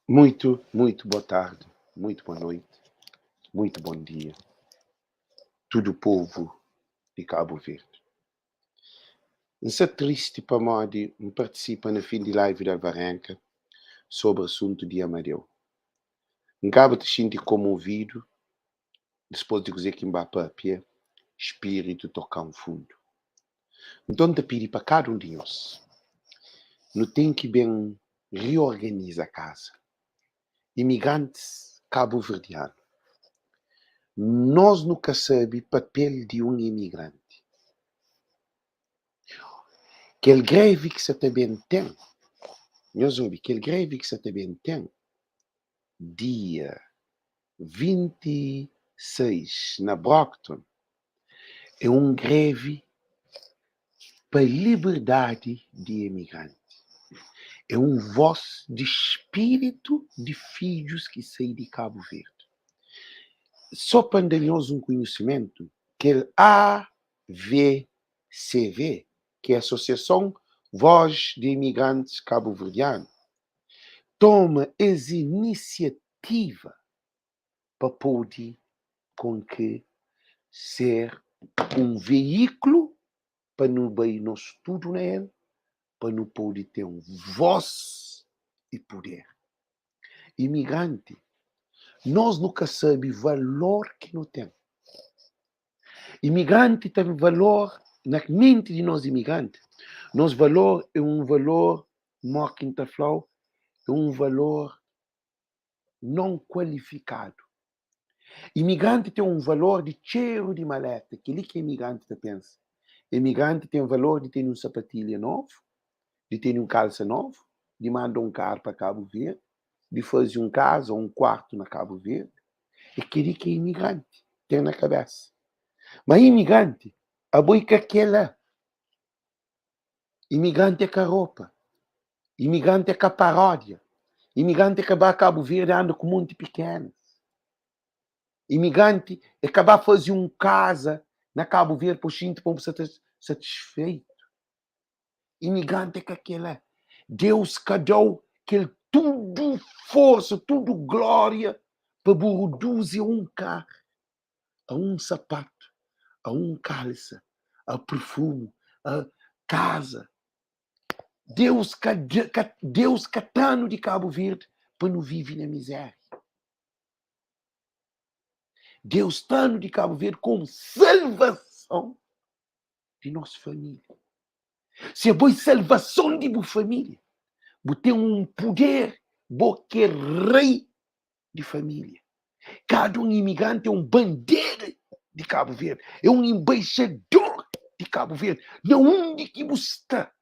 Muito, muito boa tarde, muito boa noite, muito bom dia, tudo povo de Cabo Verde. N sta triste pamodi N partisipa na fin di live di Alvarenga sobri asuntu di Amadeu. N kaba ta xinti komovidu dispôs di kuzê ki N ba papia, spiritu toka-m fundu. Nton N ta pidi pa kada un di nhos, nu ten ki ben riorganiza kaza. Imigrantis kabuverdianu, nos nu ka sabe papel di un imigranti. Kel grevi ki sa ta ben ten, nhos obi, kel grevi ki sa ta ben ten dia 26 na Brockton é un grevi pa liberdadi di imigranti. É un vós di spiritu di fidjus ki sai di Kabu Verdi. Só pa N da nhos un konhisimentu, kel AVCV, ki é Asosiason Vós di Imigrantis Kabuverdianu, toma es inisiativa pa pode konke ser un veíkulu pa nu bai nos tudu na el, pa nu pode ten vós i puder. Imigranti, nos nu ka sabe valor ki nu ten. Imigranti ten valor na menti di nos imigranti. Nos valor é un valor, mó ki N ta fla-u, é un valor non kualifikadu. Imigranti ten un valor di txeru di maleta, kel-li ki imigranti ta pensa. Imigranti ten valor di tene un sapatilha novu, di tene un kalsa novu, di manda un karu pa Kabu Verdi, di faze un kaza ô un kuartu na Kabu Verdi. É kel-li ki imigranti ten na kabésa. Ma imigranti, abo i ka kel-la. Imigranti é ka ropa. Imigranti é ka paródia. Imigranti é ka ba Kabu Verdi anda ku monti pikenas. Imigranti é ka ba faze un kaza na Kabu Verdi pa bu xinti pa bu sta satisfeitu. Imigranti é ka kel-la. Deus ka da-u kel tudu forsa, tudu glória pa bu reduzi a un karu, a un sapatu, a un kalsa, a perfumu, a kaza. Deus ka, ka, Deus ka tra-nu di Kabu Verdi pa nu vive na mizéria. Deus tra-nu di Kabu Verdi komu salvason di nos família. Si abo é salvason di bu família, bu ten un puder, bo ki é rei di família. Kada un imigranti é un bandera di Kabu Verdi, é un enbaixador di Kabu Verdi. Na undi ki bu sta,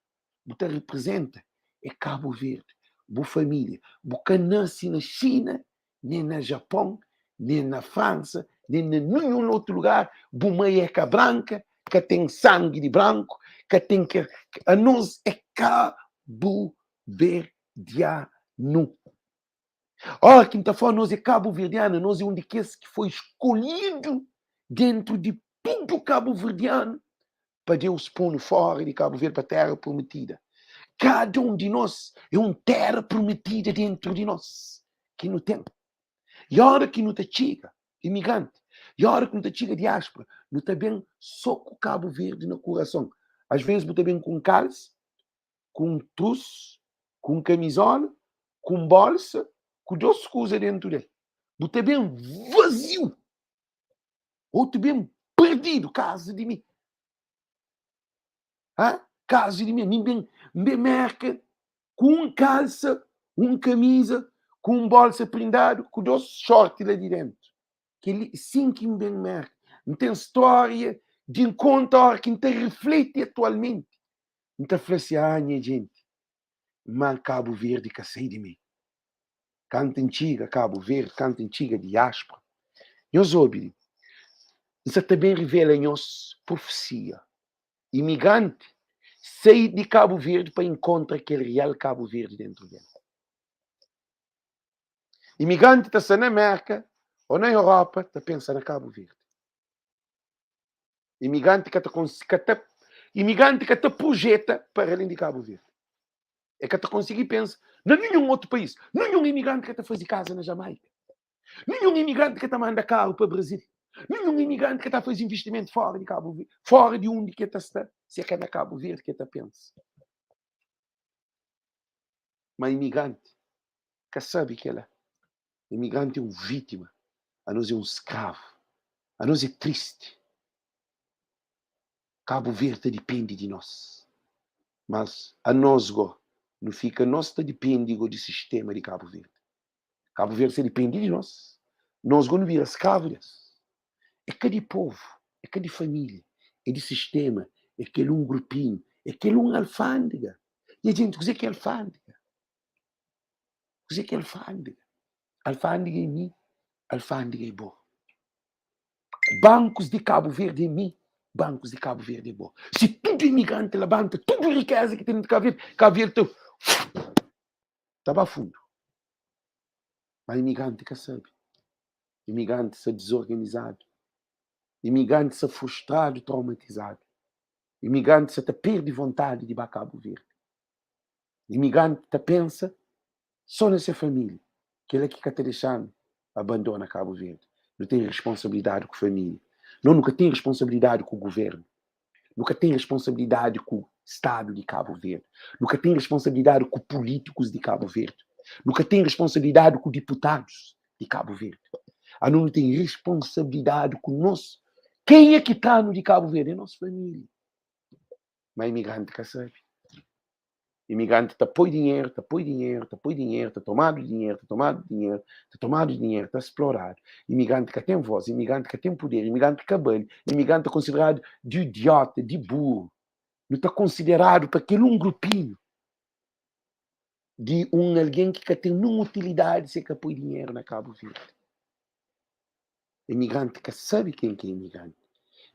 bu ta reprezenta é Kabu Verdi, bu família. Bu ka nase na Xina, nen na Japon, nen na Fransa, nen na ninhun otu lugar. Bu mai é ka branka, ka ten sangi di branku, ka ten ke. Anos é kabuverdianu. Ora ki N ta fla nos é kabuverdianu, nos é un di kes ki foi skolhidu dentru di tudu kabuverdianu pa Deus pô-nu fóra di Kabu Verdi pa Téra Prometida. Kada un di nos é un téra prometida dentru di nos ki nu ten. I óra ki nu ta txiga, imigranti, i óra ki nu ta txiga diáspora, nu ta ben sô ku Kabu Verdi na kurason. Às vezes bu ta ben ku un kalsa, ku un trus, ku un kamizola, ku un bolsa, ku dôs kuza déntu del. Bu ta ben vaziu. Otu ben perdidu, kazu di mi. Ha? Kazu di mi. Mi ben, N ben Merka ku un kalsa, un kamiza, ku un bolsa prindadu, ku dôs shorti la di déntu. Kel-li, sin ki N ben Merka. N ten stória di N konta óra ki N ta rifleti atualmenti. N ta fla si, ah, nha jenti, ma Kabu Verdi ka sai di mi. Kantu N txiga Kabu Verdi, kantu N txiga diáspora, nhos obi li, N sa ta ben rivela nhos profesia. Imigranti sai di Kabu Verdi pa inkontra kel real Kabu Verdi dentru del. Imigranti ta sta na Merka ô na Europa ta pensa na Kabu Verdi. Imigranti ka ta, ka ta, imigranti ka ta projeta para alén di Kabu Verdi. E ka ta konsigi pensa na ninhun otu país. Ninhun imigranti ka ta faze kaza na Jamaika. Ninhun imigranti ka ta manda karu pa Brazil. Ninhun imigranti ka ta faze investimentu fora di Kabu Verdi, fora di undi ki e ta sta, si e ka na Kabu Verdi ki e ta pensa. Ma imigranti ka sabe kela. Imigranti é un vítima, anos é un skravu, anos é tristi. Kabu Verdi ta dipende di nos, mas anos go nu fika nos ta dipende go di sistema di Kabu Verdi. Kabu Verdi ta dipende di nos, nos go nu bira skravu des. É ka di povu, é ka di família, é di sistema, é kel un grupinhu, é kel un alfândega. Nha jenti, kuzê ki é alfândega? Kuzê ki é alfândega? Alfândega é mi, alfândega é bo. Bankus di Kabu Verdi é mi, bankus di Kabu Verdi é bo. Si tudu imigranti labanta tudu rikeza ki ten di Kabu Verdi, Kabu Verdi ta ta ba fundu. Ma imigranti ka sabe. Imigranti sta dizorganizadu. Imigranti sta frustradu, traumatizadu. Imigranti sta ta perde vontadi di ba Kabu Verdi. Imigranti ta pensa so na se familia. Kela ki ka ta dexa-nu abandona Kabu Verdi. Nu ten responsabilidadi ku familia. No nu ka ten responsabilidadi ku guvernu. Nu ka ten responsabilidadi ku Stadu di Kabu Verdi. Nu ka ten responsabilidadi ku pulitikus di Kabu Verdi. Nu ka ten responsabilidadi ku diputadus di Kabu Verdi. Anu nu ten responsabilidadi ku nos. Kenha ki tra-nu di Kabu Verdi? É nos familia. Ma imigranti ka sabe. Imigranti ta poi dinheru, ta poi dinheru, ta poi dinheru, ta tomadu dinheru, ta tomadu dinheru, ta tomadu dinheru, ta sploradu. Imigranti ka ten vós, imigranti ka ten puder, imigranti ka bali, imigranti ta konsideradu di idiota, di buru. Nu ta konsideradu pa kel un grupinhu di un algen ki ka ten nun utilidadi si e ka poi dinheru na Kabu Verdi. Imigranti ka sabe ken ki é imigranti.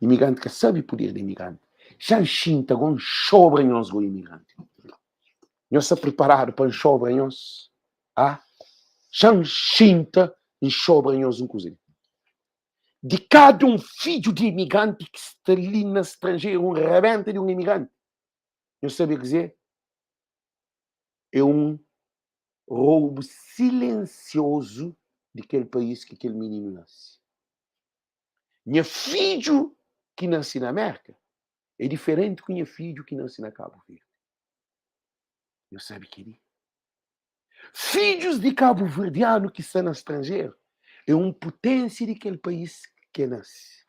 Imigranti ka sabe puder di imigranti. Xa N xinta go N xobra nhos go imigranti. Nhos sta priparadu pa N xobra nhos? Ah? Xa N xinta N xobra nhos un kuza li. Di kada un fidju di imigranti ki sta li na stranjeru, un rabenta di un imigranti, nhos sabe kuzê? É un roubu silensiozu di kel país ki kel mininu nase. Nha fidju ki nase na Mérka é diferenti ku nha fidju ki nase na Kabu Verdi. Nhos sabe kel-li? Fidjus di kabuverdianu ki sta na stranjeru é un puténsia di kel país ki el nase.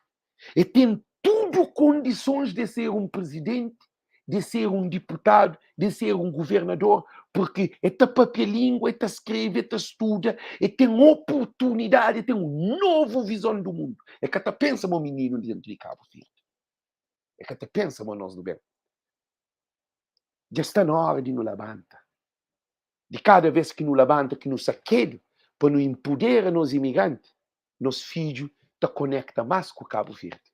E ten tudu kondisons de ser un prizidenti, de ser un diputadu, de ser un guvernador, purki e ta papia lingua, e ta skrebe, e ta studa, e ten oportunidadi, e ten un novu vizon du mundu. E ka ta pensa ma mininu dentu di Kabu Verdi. E ka ta pensa ma nos nu ben. Dja sta na óra di nu labanta. Di kada vez ki nu labanta, ki nu sakedu pa nu inpudera nos imigranti, nos fidju ta konekta más ku Kabu Verdi.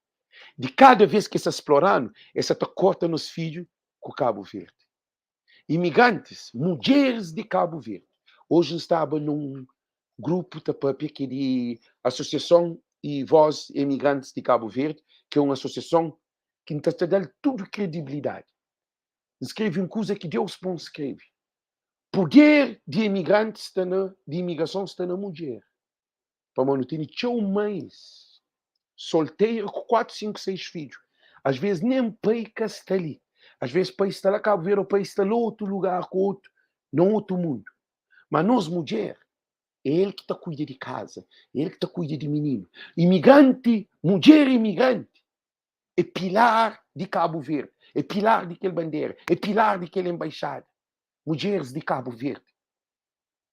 Di kada vez ki es ta splora-nu, es sa ta korta nos fidju ku Kabu Verdi. Imigrantis, mudjeris di Kabu Verdi. Oji N staba nun grupu ta papia ki é di Asosiason e Voz Emigrantis di Kabu Verdi, ki é un asosiason ki N ta ta da-l tudu kredibilidadi. N skrebe un kuza ki Deus pô-m skrebe. Puder di emigrantis sta na, di imigrason sta na mudjer. Pamodi nu tene txeu mães solteira ku 4, 5, 6 fidju. Às vezes nem pai ka sta li. Às vezes pai sta la Kabu Verdi ou pai sta la otu lugar ku otu, na otu mundu. Ma nos mudjer, é el ki ta kuida di kaza, é el ki ta kuida di mininu. Imigranti, mudjer imigranti é pilar di Kabu Verdi, é pilar di kel bandera, é pilar di kel enbaixada. Mudjeris di Kabu Verdi,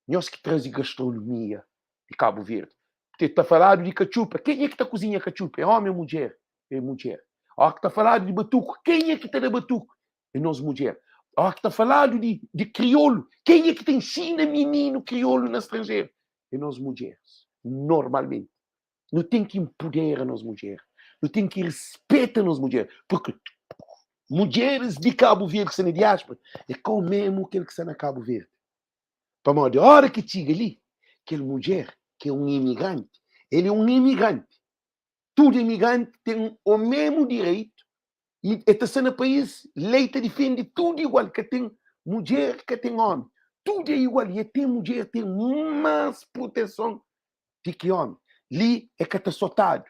Nhos ki traze gastronomia di Kabu Verdi. Te ta faladu di katxupa, kenha ki ta kuzinha katxupa? É omi ou mudjer? É mudjer. Ó ki ta faladu di batuku, kenha ki ta da batuku? É nos mudjer. Ó ki ta faladu di, di kriolu, kenha ki ta ensina mininu kriolu na stranjeru? É nos mudjeres, normalmenti. Nu ten ki inpudera nos mudjer, nu ten ki rispeta nos mudjer, purki mudjeris di Kabu Verdi ki sta na diáspora é ka o memu kel ki sta na Kabu Verdi. Pamodi óra ki txiga li, kel mudjer ki é un imigranti, el é un imigranti. Tudu imigranti ten o memu direitu i el ta sta na país, lei ta difende tudu igual, ka ten. Mudjer ka ten ómi. Tudu é igual. I até mudjer ten más proteson di ki ómi. Li é ka ta sotadu.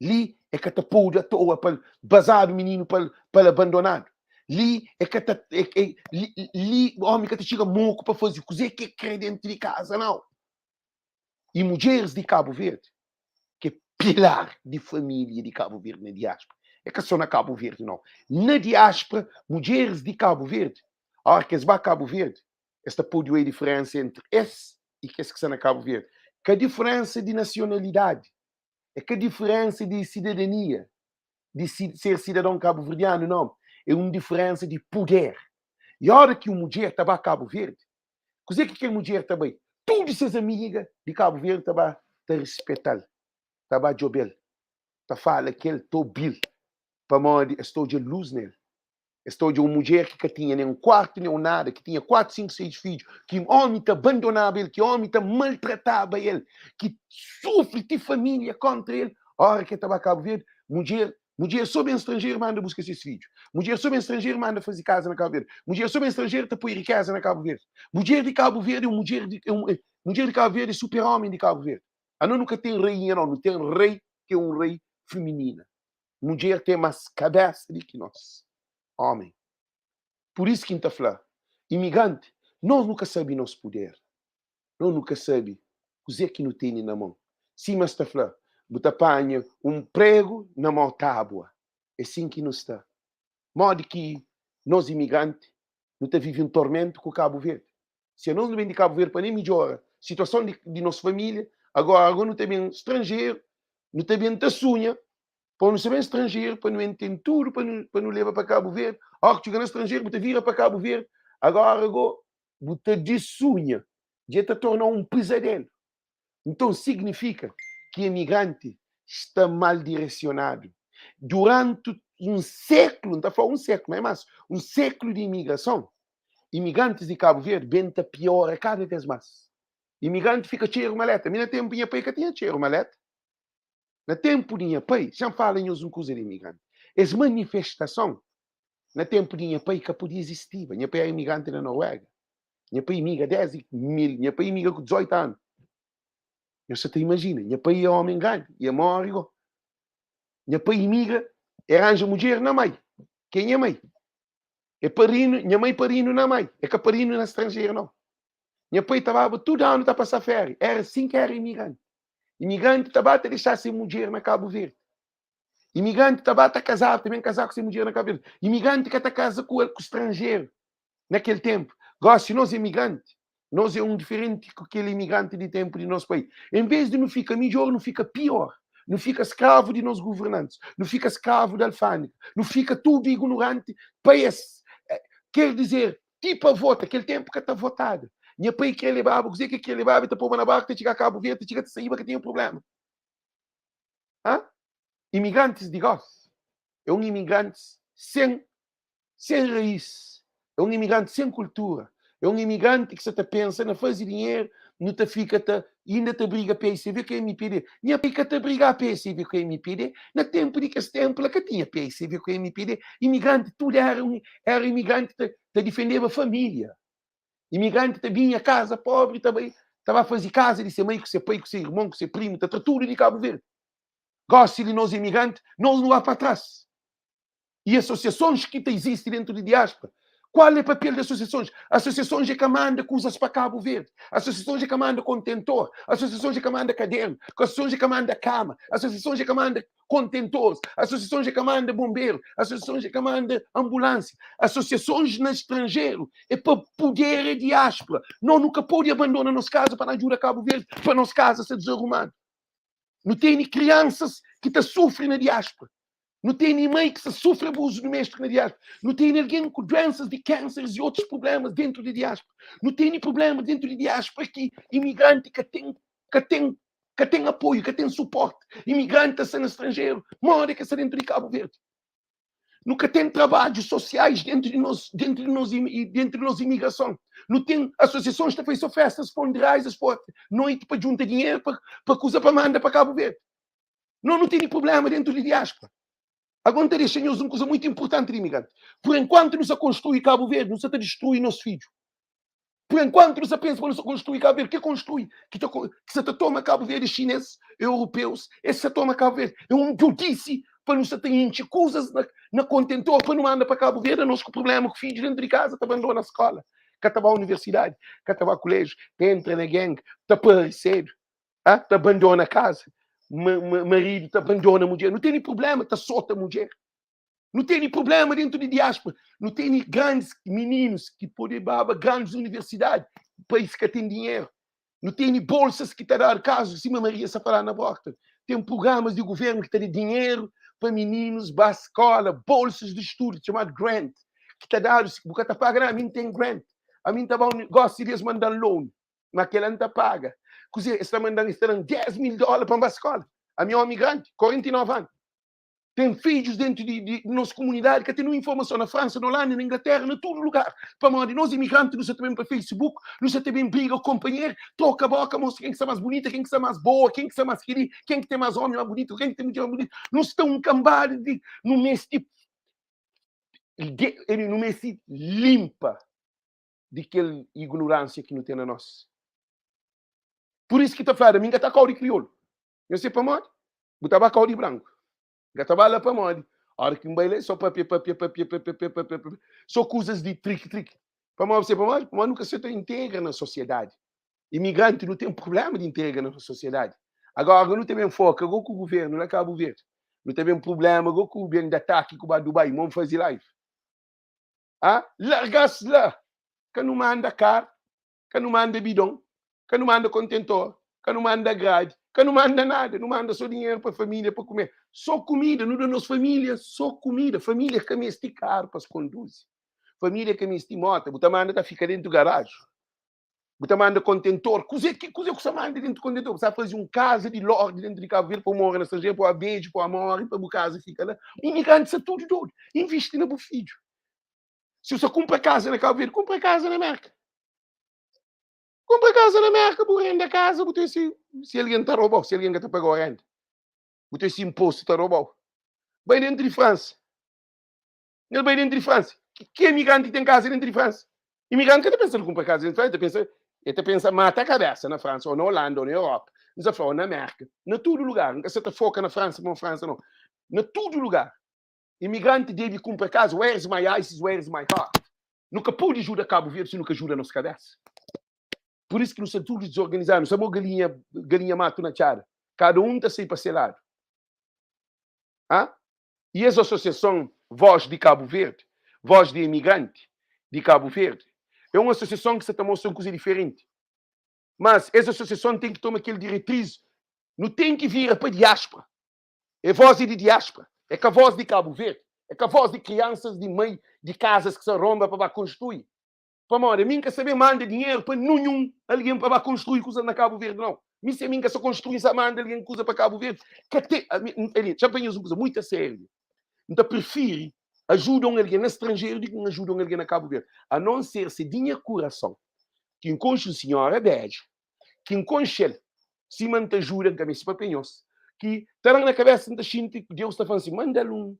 Li é ka ta podu atoa pa bazadu mininu pa el abandonadu. Li é ka ta é, é, li, li ómi ka ta txiga moku pa faze kuzê ki el krê dentu di kaza, nau. I mudjeris di Kabu Verdi, ki é pilar di família di Kabu Verdi na diáspora, é ka só na Kabu Verdi nau, na diáspora, mudjeris di Kabu Verdi, óra ki es ba Kabu Verdi, es ta pode oia diferénsa entri es i kes ki sta na Kabu Verdi. Ka diferénsa di nasionalidadi, é ka diferénsa di sidadania, di ser sidadon kabuverdianu, nau, é un diferénsa di puder. I óra ki un mudjer ta ba Kabu Verdi, Kuzê ki kel mudjer ta bai? Tudu ses amiga di Kabu Verdi ta ba ta rispeta-l, ta ba djobe-l, ta fala ku el, ta obi-l, pamodi es ta odja lus nel. Es ta odja un mudjer ki ka tinha nen kuartu, nen nada, ki tinha 4, 5, 6 fidju, ki ómi ta bandonaba el, ki ómi ta maltrataba el, ki sufri ti família kóntra el. Óra ki el ta ba Kabu Verdi, mudjer Mudjer so ben stranjeru manda buska ses fidju. Mudjer so ben stranjeru manda faze kaza na Kabu Verdi. Mudjer so ben stranjeru ta poi rikeza na Kabu Verdi. Mudjer di Kabu Verdi é un mudjer di, é un, é, mudjer di Kabu Verdi é super homi di Kabu Verdi. Ano nu ka ten rainha nau, nu ten rei ki é un rei feminina. Mudjer ten mas kabesa di ki nos homi. Pur isu ki N ta fla, imigranti, nos nu ka sabi nos puder. Nos nu ka sabe kuzê ki nu tene na mon. Sima es ta fla, bu ta panha un pregu na mau tábua. É sin ki nu sta. Modi ki nos imigranti nu ta vive un tormentu ku Kabu Verdi? Si anos nu ben di Kabu Verdi pa nen midjora situason di, di nos família, agora agora nu ta ben stranjeru, nu ta ben ta sunha pa nu sta ben stranjeru, pa nu ben ten tudu pa nu, pa nu leba pa Kabu Verdi. Óki txiga na stranjeru, bu ta vira pa Kabu Verdi, agora go bu ta disunha dja ta torna un pizadelu. Nton, signifika ki emigranti sta mal diresionadu. Duranti un seklu, N ta fla un seklu, ma é más, un seklu di imigrason, imigrantis di Kabu Verdi ben ta piora kada vez más. Imigranti fika txeru maleta. Mi na tenpu nha pai ka tinha txeru maleta. Na tenpu di nha pai, xa N fala nhos un kuza di imigranti. Es manifestason na tenpu di nha pai ka podia izistiba. Nha pai era imigranti na Noruega. Nha pai imigra desdi mil, nha pai imigra ku 18 anu. Nhos sa ta imajina, nha pai é omi grandi, e móre go. Nha pai imigra, e ranja mudjer na mai, ki é nha mai. E parinu, nha mai parinu na mai, e ka parinu na stranjeru nau. Nha pai ta baba tudu anu ta pasa féria, era sin ki era imigranti. Imigranti ta ba ta dexa se mudjer na Kabu Verdi. Imigranti ta ba ta kazaba, ta ben kaza ku se mudjer na Kabu Verdi. Imigranti ka ta kaza ku ku stranjeru na kel tenpu. Gosi nos imigranti, nos é un diferenti ku kel imigranti di tenpu di nos pai. En vez di nu fika midjor, nu fika pior. Nu fika skravu di nos guvernantis, nu fika skravu di alfândega, nu fika tudu ignoranti pa es. Ker dizer, ti pa vota, kel tenpu ka ta votada. Nha pai kre lebaba, kuzê ki kre lebaba, e ta poba na barku, ta txiga Kabu Verdi, ta txiga ta saíba, ka tinha problema. Hã? Imigrantis di gosi é un imigrantis sen sen raís, é un imigranti sen kultura, é un imigranti ki sa ta pensa na faze dinheru, nu ta fika ta inda ta briga PICV ku MPD. Nha pai ka ta briga PICV ku MPD, na tenpu di kes tenpu la ka tinha PICV ku MPD, imigranti tudu era un era imigranti ta ta difendeba família. Imigranti ta binha kaza pobri ta bai ta ba faze kaza di se mai ku se pai ku se irmon ku se primu ta tra tudu di Kabu Verdi. Gosi li nos imigranti nos nu ba pa tras. E asosiasons ki ta izisti dentu di diaspora, kual é papel di asosiasons? Asosiasons é ka manda kuzas pa Kabu Verdi, asosiasons é ka manda kontentor, asosiasons é ka manda kadernu, asosiasons é ka manda kama, asosiasons é ka manda kontentores, asosiasons é ka manda bonberu, asosiasons é ka manda anbulansia. Asosiasons na stranjeru é pa puder é diaspora. No nu ka pode abandona nos kaza pa na ajuda Kabu Verdi, pa nos kaza sta dizarumadu. Nu tene kriansas ki ta sufri na diaspora. Nu tene mai ki sta sufri abuzu duméstiku na diaspora. Nu tene algen ku duensas di kánseris i otus prublémas déntu di diaspora. Nu tene prubléma déntu di diaspora ki imigranti ka ten ka ten ka ten apoiu, ka ten suporti. Imigranti ta sta na stranjeru, modi ki sta déntu di Kabu Verdi? Nu ka ten trabadjus sosiais déntu di nos déntu di nos déntu di nos imigrason. Nu ten asosiasons ta faze so festas, fundraisers, forti noiti pa djunta dinheru pa pa kuza pa manda pa Kabu Verdi. No nu tene prubléma déntu di diaspora. Agora N ta dexa nhos un kuza muitu inpurtanti di imigranti. Pur enkuantu nu sa konstrui Kabu Verdi, nu sa ta distrui nos fidju. Pur enkuantu nu sa pensa ma nu sa konstrui Kabu Verdi, ke konstrui? Ki ta ki sa ta toma Kabu Verdi xines, europeus, es sa toma Kabu Verdi. É un dodisi pa nu sa ta intxi kuzas na na kontentor pa nu manda pa Kabu Verdi, anos ku prublema ku fidju dentu di kaza ta bandona skola, ka ta ba universidadi, ka ta ba kuleju, ta entra na gang, ta pari sedu. Ah, ta abandona casa, marido ta abandona mulher, não tem problema, ta solta mulher. Não tem problema dentro de diáspora, não tem grandes meninos que podem baba grandes universidades, país que tem dinheiro. Não tem bolsas que tá dar caso, cima Maria está falar na porta. Tem programas de governo que tá de dinheiro para meninos para escola, bolsas de estudo, chamado grant, que tá dado, se você tá pagando, a mim tem grant. A mim tá bom, gosto de eles mandar loan. Ma kel-la N ta paga. Kuzê? Es ta manda-m, es ta da-m 10 mil dóla pa N ba skóla. Ami é ómi grandi, 49 anu. Ten fidjus déntu di, di nos komunidadi ka ten nun informason na Fransa, na Olanda, na Inglatéra, na tudu lugar. Pamodi nos imigranti nu sa ta ben pa Facebook, nu sa ta ben briga ku konpanheru, troka bóka, mostra ken ki sta más bunita, ken ki sta más boa, ken ki sta más kel-li, ken ki ten más ómi más bunitu, ken ki ten mudjer más bunitu. Nu sta un kanbada di nu meste de, nu meste linpa di kel ignoránsia ki nu ten na nos. Pur isu ki ta fladu, ami N ka ta kau di kriolu. Nhos se pamodi? Bu ta ba kau di branku. N ka ta ba la pamodi? Ora ki N bai la é só papia, papia, papia, papia, papia, papia, papia. Só kuzas di triki, triki. Pamodi? Se pamodi? Pamodi nu ka sa ta integra na sosiedadi. Imigranti nu ten prublema di integra na sosiedadi. Agora nu ta ben foka go ku guvernu la Kabu Verdi. Nu ta ben prublema go ku ben di ataki ku ba Dubai, mon fazi live. Ah, larga-s la! Ka nu manda kar, ka nu manda bidon, ka nu manda kontentor, ka nu manda gradi, ka nu manda nada. Nu manda so dinheru pa família pa kume. So kumida, nu da nos família so kumida. Família ka meste karu pa es konduzi. Família ka meste mota. Bu ta manda ta fika dentu garaju. Bu ta manda kontentor. Kuze ki kuze ku sa manda dentu kontentor? Bu sa faze un kaza di lorde dentu di Kabu Verdi pa bu mora na stranjeru, pa bu bedju, pa bu more, pa bu kaza fika la. Imigranti sa tudu dodu. Invisti na bu fidju. Si bu sa kunpra kaza na Kabu Verdi, kunpra kaza na Merka. Kunpra kaza na Merka, bu renda kaza, bu ten si si algen ta robau, si algen ka ta pagau renda. Bu ten si impostu ta robau. Bai dentu di Fransa. El bai dentru di Fransa. Ki imigranti ki ten kaza dentru di Fransa? Imigranti ka ta pensa na kunpra kaza dentru di Fransa, el ta pensa, el ta pensa mata kabesa na Fransa, ô na Holanda, ô na Europa. N sa fla, ô na Merka. Na tudu lugar. N ka sa ta foka na Fransa pamodi Fransa no. Na tudu lugar. Imigranti debe kunpra kaza. Where is my eyes is where is my heart. Nu ka pode juda Kabu Verdi si nu ka juda nos kabesa. Pur isu ki nu sta tudu dizorganizadu. Nu sta mo galinha, galinha matu na txada. Kada un ta sai pa se ladu. Ha? E es asosiason Voz di Kabu Verdi, Voz di Emigranti di Kabu Verdi, é un asosiason ki sa ta mostra un kuza diferenti. Mas es asosiason ten ki toma kel diretriz, nu ten ki vira pa diáspora. É voz é di diáspora, é ka voz di Kabu Verdi, é ka voz di kriansas di mei di kazas ki sa ronba pa ba konstrui. Pamodi ami N ka sabe manda dinheru pa nunhun algen pa ba konstrui kuzas na Kabu Verdi, nau. Mi si ami N ka sa konstrui, N sa manda algen kuza pa Kabu Verdi. Ka te, ami, N, ali, txa-m pa nhos un kuza muitu a sériu. N ta prifiri ajuda un algen na stranjeru di ki N ajuda un algen na Kabu Verdi. A non ser se di nha kurason ki N konxe un sinhora bedju, ki N konxe-l, sima N ta ajuda, N ka meste papia nhos, ki ta da-m na kabesa, N ta xinti Deus ta fla-m si, manda-l un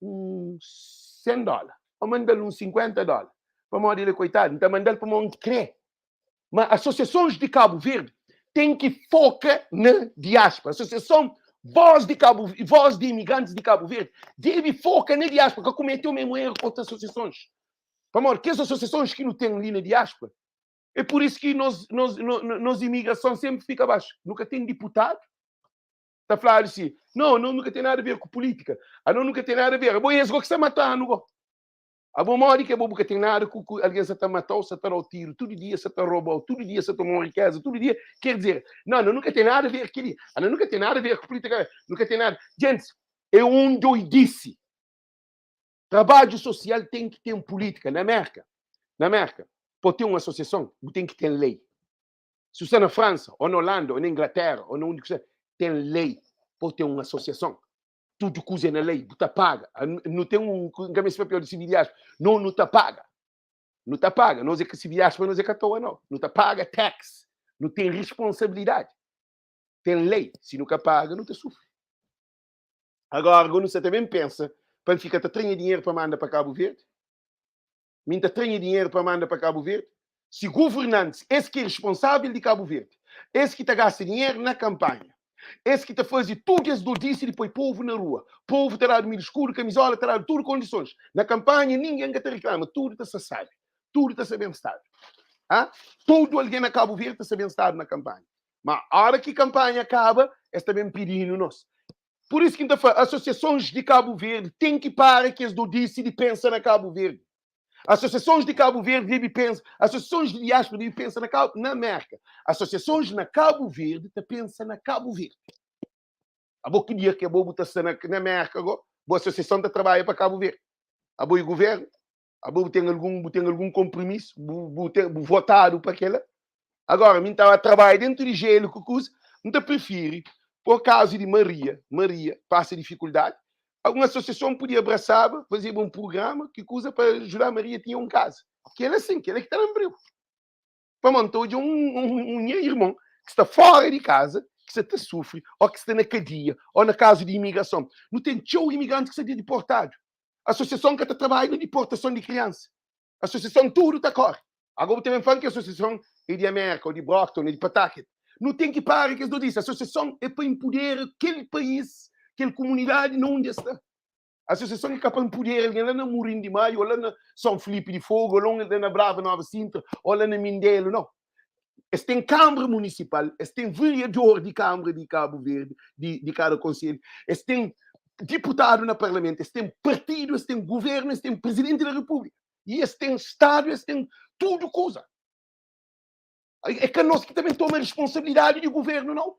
un 100 dóla ô manda-l un 50 dóla pamodi el é koitadu, N ta manda-l pamodi N krê. Ma asosiasons di Kabu Verdi ten ki foka na diáspora. Asosiason Voz di Kabu Voz di Imigrantis di Kabu Verdi debe foka na diáspora, ka kumete o mesmu eru ku otus asosiasons. Pamodi kes asosiasons ki nu ten li na diáspora, é pur isu ki nos nos nos imigrason senpri fika baxu. Nu ka ten diputadu, Ta fladu si, No, no nu ka ten nada ver ku pulítika. Ano nu ka ten nada ver. Abo es go ki sta matanu go. Abo modi ki abo bu ka ten nada ku ku algen sa ta matau, sa ta dau tiru tudu dia, sa ta robau tudu dia, sa tomau rikeza tudu dia. Ker dizer, no, no nu ka ten nada ver keli. Ano nu ka ten nada ver ku pulítika. Nu ka ten nada. Gentis, é un doidisi. Trabadju sosial ten ki ten pulítika. Na Merka, na Merka, pa ten un asosiason, bu ten ki ten lei. Si bu sta na Fransa, ô na Olanda, ô na Inglatéra, ô na undi ki sta, ten lei pa ten un asosiason. Tudu kuza é na lei, bu ta paga. Nu ten un, N ka meste papia di sibilias, no nu ta paga. Nu ta paga. Nos é ka sibilias pa nos é ka toa, no. Nu ta paga tax. Nu ten responsabilidadi. Ten lei. Si nu ka paga, nu ta sufri. Agora, nu sta ta ben pensa. Pa N fika ta tra nha dinheru pa manda pa Kabu Verdi? Mi N ta tra nha dinheru pa manda pa Kabu Verdi? Si governantis, es ki é responsável di Kabu Verdi, es ki ta gasta dinheru na kanpanha, es ki ta faze tudu es dodisi di poi povu na rua, povu ta dadu milhu skuru, kamizola, ta dadu tudu kondisons. Na kanpanha ningen ka ta riklama, tudu ta sta sabi, tudu ta sta ben stadu. Ha? Tudu algen na Kabu Verdi ta sta ben stadu na kanpanha. Ma ora ki kanpanha kaba, es ta ben pidi-nu nos. Pur isu ki N ta fla, asosiasons di Kabu Verdi ten ki para ki es dodisi di pensa na Kabu Verdi. Asosiasons di Kabu Verdi debe pensa, asosiasons di diáspora debe pensa na Kabu, na Mérka. Asosiasons na Kabu Verdi ta pensa na Kabu Verdi. Abo ki dia ki abo bu ta sta na, na Mérka go, bu asosiason ta trabadja pa Kabu Verdi. Abo e governu, abo bu ten algun, bu ten algun konpromisu, bu, bu ten, bu votadu pa kela. Agora, mi N ta trabadja dentu di jelu ku kuza, N ta prifiri, por kazu di Maria, Maria pasa difikuldadi, un asosiason podia abrasaba, fazeba un prugrama, ki kuza pa ajuda Maria tinha un kaza. Kel asin, kel ki ta da-m briu. Pamodi N ta odja un, un, un nha irmon ki sta fora di kaza, ki sta ta sufri, ô ki sta na kadia, ô na kazu di imigrason. Nu ten txeu imigranti ki sta diportadu. Asosiason ka ta trabadja na diportason di kriansa. Asosiason tudu ta kore. Agora bu ta ben fla-m ki asosiason é di Amérika, ô di Brockton, ô di Pawtucket. Nu ten ki para kes notísia. Asosiason é pa inpudera kel país, kel kumunidadi na undi es sta. Asosiason é ka pa inpudera algen la na Murim di Maio, ô la na São Filipe di Fogo, ô la na Brava Nova Sintra, ô la na Mindelo, nau. Es ten Kanbra Munisipal, es ten veriador di Kanbra di Kabu Verdi, di, di kada konselhu, es ten diputadu na parlamentu, es ten partidu, es ten guvernu, es ten prizidenti da Repúblika, i es ten Stadu, es ten tudu kuza. É ka nos ki ta ben toma responsabilidadi di guvernu, nau.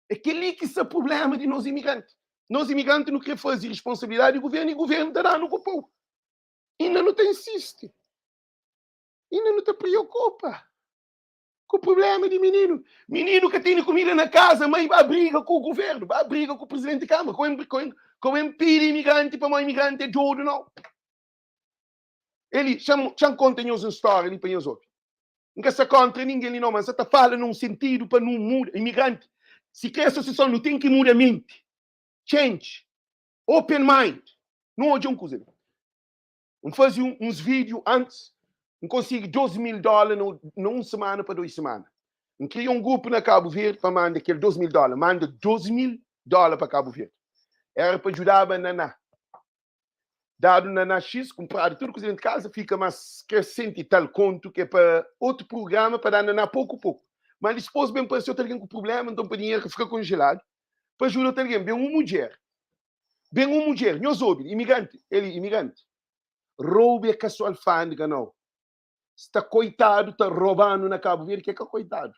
É kel-li ki sta prubléma di nos imigranti. Nos imigranti nu kre faze responsabilidadi di guvernu i guvernu ta da-nu ku pau. Inda nu ta insisti. Inda nu ta preokupa ku problema di mininu. Mininu ka tene kumida na kaza, mai ba briga ku guvernu, ba briga ku presidenti di kâmara, ku inpidi imigranti pamodi imigranti é dodu, nau. Eli, xa-m konta nhos un stória li pa nhos obi. N ka sta kóntra ningen li nau, ma N sa ta fala na un sentidu pa nu muda. Imigranti, si kre asosiason, nu ten ki muda menti. Change. Open mind. Nu odja un kuza li. N faze uns vídiu antis, N konsigi 2 mil dóla na un semana pa 2 semana. N kria un grupu na Kabu Verdi pa manda kel 2 mil dóla. Manda 2 mil dóla pa Kabu Verdi. Éra pa djudaba Naná. Dadu Naná X, kunpradu tudu kuza dentu kaza, fika más 300 i tal kontu ki é pa otu prugrama pa da Naná poku poku. Má dispôs ben parse otu algen ku prubléma, nton pa dinheru ka fika konjeladu, pa ajuda otu algen. Ben un mudjer Ben un mudjer, nhos obi, imigranti, el imigranti. Roube é ka so alfândega nau. Sta koitadu ta roba-nu na Kabu Verdi ki é ka koitadu.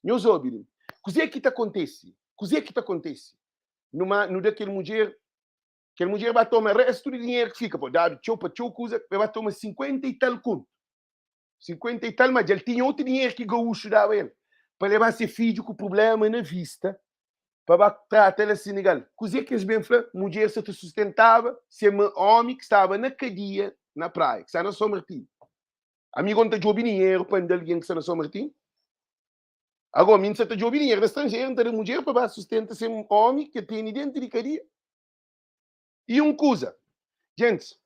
Nhos obi li. Kuzê ki ta kontese? Kuzê ki ta kontese? Nu ma nu da kel mudjer, kel mudjer ba toma restu di dinheru ki fika, po dadu txeu pa txeu kuza, el ba toma 50 i tal kontu. 50 i tal, ma dja el tinha otu dinheru ki gaúxu daba el pa leba se fidju ku prubléma na vista pa ba trata la Senegal. Kuzê ki es ben fla? Mudjer sa ta sustentaba se ómi ki staba na kadia na Praia, ki sta na São Martinho. Ami go N ta djobe dinheru pa N da algen ki sta na São Martinho? Ago mi N sa ta djobe dinheru na stranjeru, N ta da mudjer pa ba sustenta se ómi ki el tene dentu di kadia? I un kuza, gentis,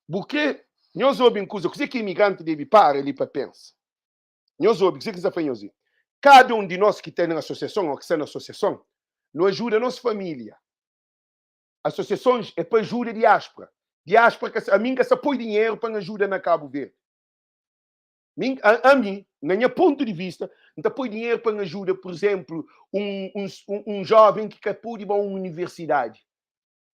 bu kre nhos obi un kuza, kuzê ki imigranti debe para li pa pensa? Nhos obi kuzê ki N sta fla nhos li. Kada un di nos ki ten asosiason ô ki sta na asosiason, nu ajuda nos família. Asosiasons é pa ajuda diáspora. Diáspora ka, ami N ka sta poi dinheru pa N ajuda na Kabu Verdi. Mi, ami, na nha pontu di vista, N ta poi dinheru pa N ajuda, pur izénplu, un, un, un jóven ki ka pode ba un universidadi.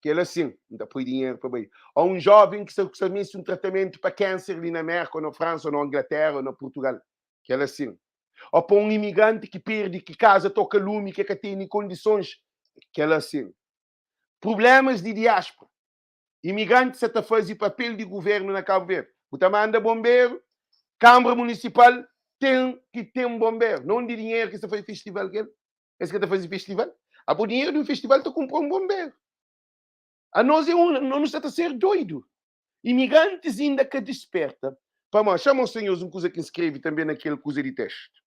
Kel asin, N ta poi dinheru pa bai. Ô un jóven ki sta meste un tratamentu pa kánser li na Mérka, ô na Fransa, ô na Inglatéra, ô na Purtugal. Kel asin. Ô pa un imigranti ki perde, ki kaza toka lumi, ki ka tene kondisons. Kel asin. Prublémas di diáspora. Imigranti sa ta faze papel di guvernu na Kabu Verdi. Bu ta manda bonberu, Kanbra Munisipal ten ki ten bonberu. Non di dinheru ki es ta faze festival kel. Es ka ta faze festival. Abo dinheru di un festival ta kunpra un bonberu. Anos é un, no nu sa ta ser doidu. Imigrantis inda ka disperta. Pamodi, xa mostra nhos un kuza ki N skrebe tanbe na kel kuza di testu.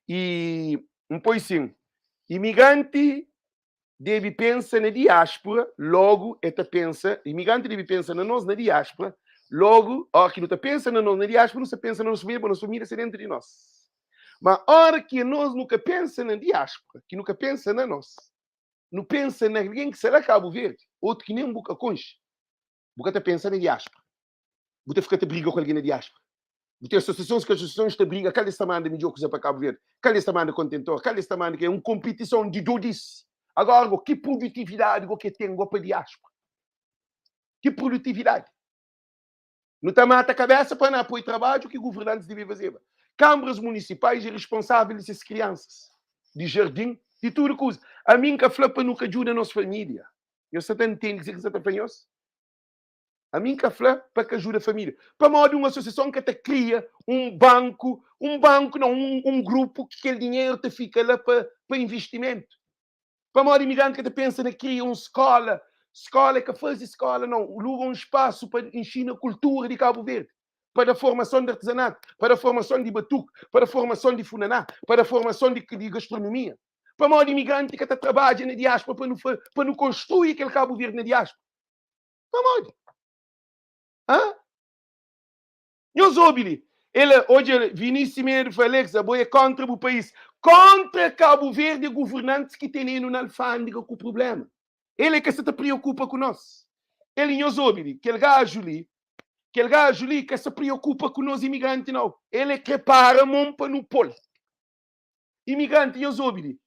I N poi sin, Imigranti. debe pensa na diáspora, logu e ta pensa, imigranti debe pensa na nos na diáspora, logu óra ki nu ta pensa na nos na diáspora, nu sta pensa na nos família, pa nos família sta dentu di nos. Ma óra ki anos nu ka pensa na diáspora, ki nu ka pensa na nos, nu pensa na algen ki sta la Kabu Verdi, otu ki nen bu ka konxe, bu ka ta pensa na diáspora. Bu ta fika ta briga ku algen na diáspora. Bu ten asosiasons ku asosiasons ta briga kal es ta manda midjor kuza pa Kabu Verdi, kal es ta manda kontentor, kal es ta manda ke. É un konpitison di dodis. Agora go, ki produtividadi go ke ten go pa diáspora? Ki produtividadi? Nu ta mata kabesa pa na poi trabadju ki governantis debe fazeba. Kambras munisipais é responsável di ses kriansas, di jardin, di tudu kuza. Ami N ka fla pa nu ka djuda nos família. Nhos sa ta ntende kuzê ki N sa ta fla nhos? Ami N ka fla pa ka ajuda família. Pamodi un asosiason ka ta kria un banku, un banku não, un, un grupu ki kel dinheru ta fika la pa, pa investimentu. Pamodi imigranti ka ta pensa na kria un skola, skola é ka faze skola não, luga un spasu pa inxina kultura di Kabu Verdi, pa da formason di artizanatu, pa da formason di batuku, pa da formason di funaná, pa da formason di, di gastronomia. Pamodi imigranti ka ta trabadja na diáspora pa nu, pa nu konstrui kel Kabu Verdi na diáspora. Pamodi? Hã? Nhos obi li. El odja el, Vini Semedo fla Alex, abo é kontra bu país. Kontra Cabo Verde é governantes ki tenenu na alfândega ku problema. El é ka sa ta preokupa ku nos. El, nhos obi li, kel gaju li, kel gaju li ka sa preokupa ku nos imigranti nau. El é kre para mon pa nu pol. Imigranti, nhos obi li,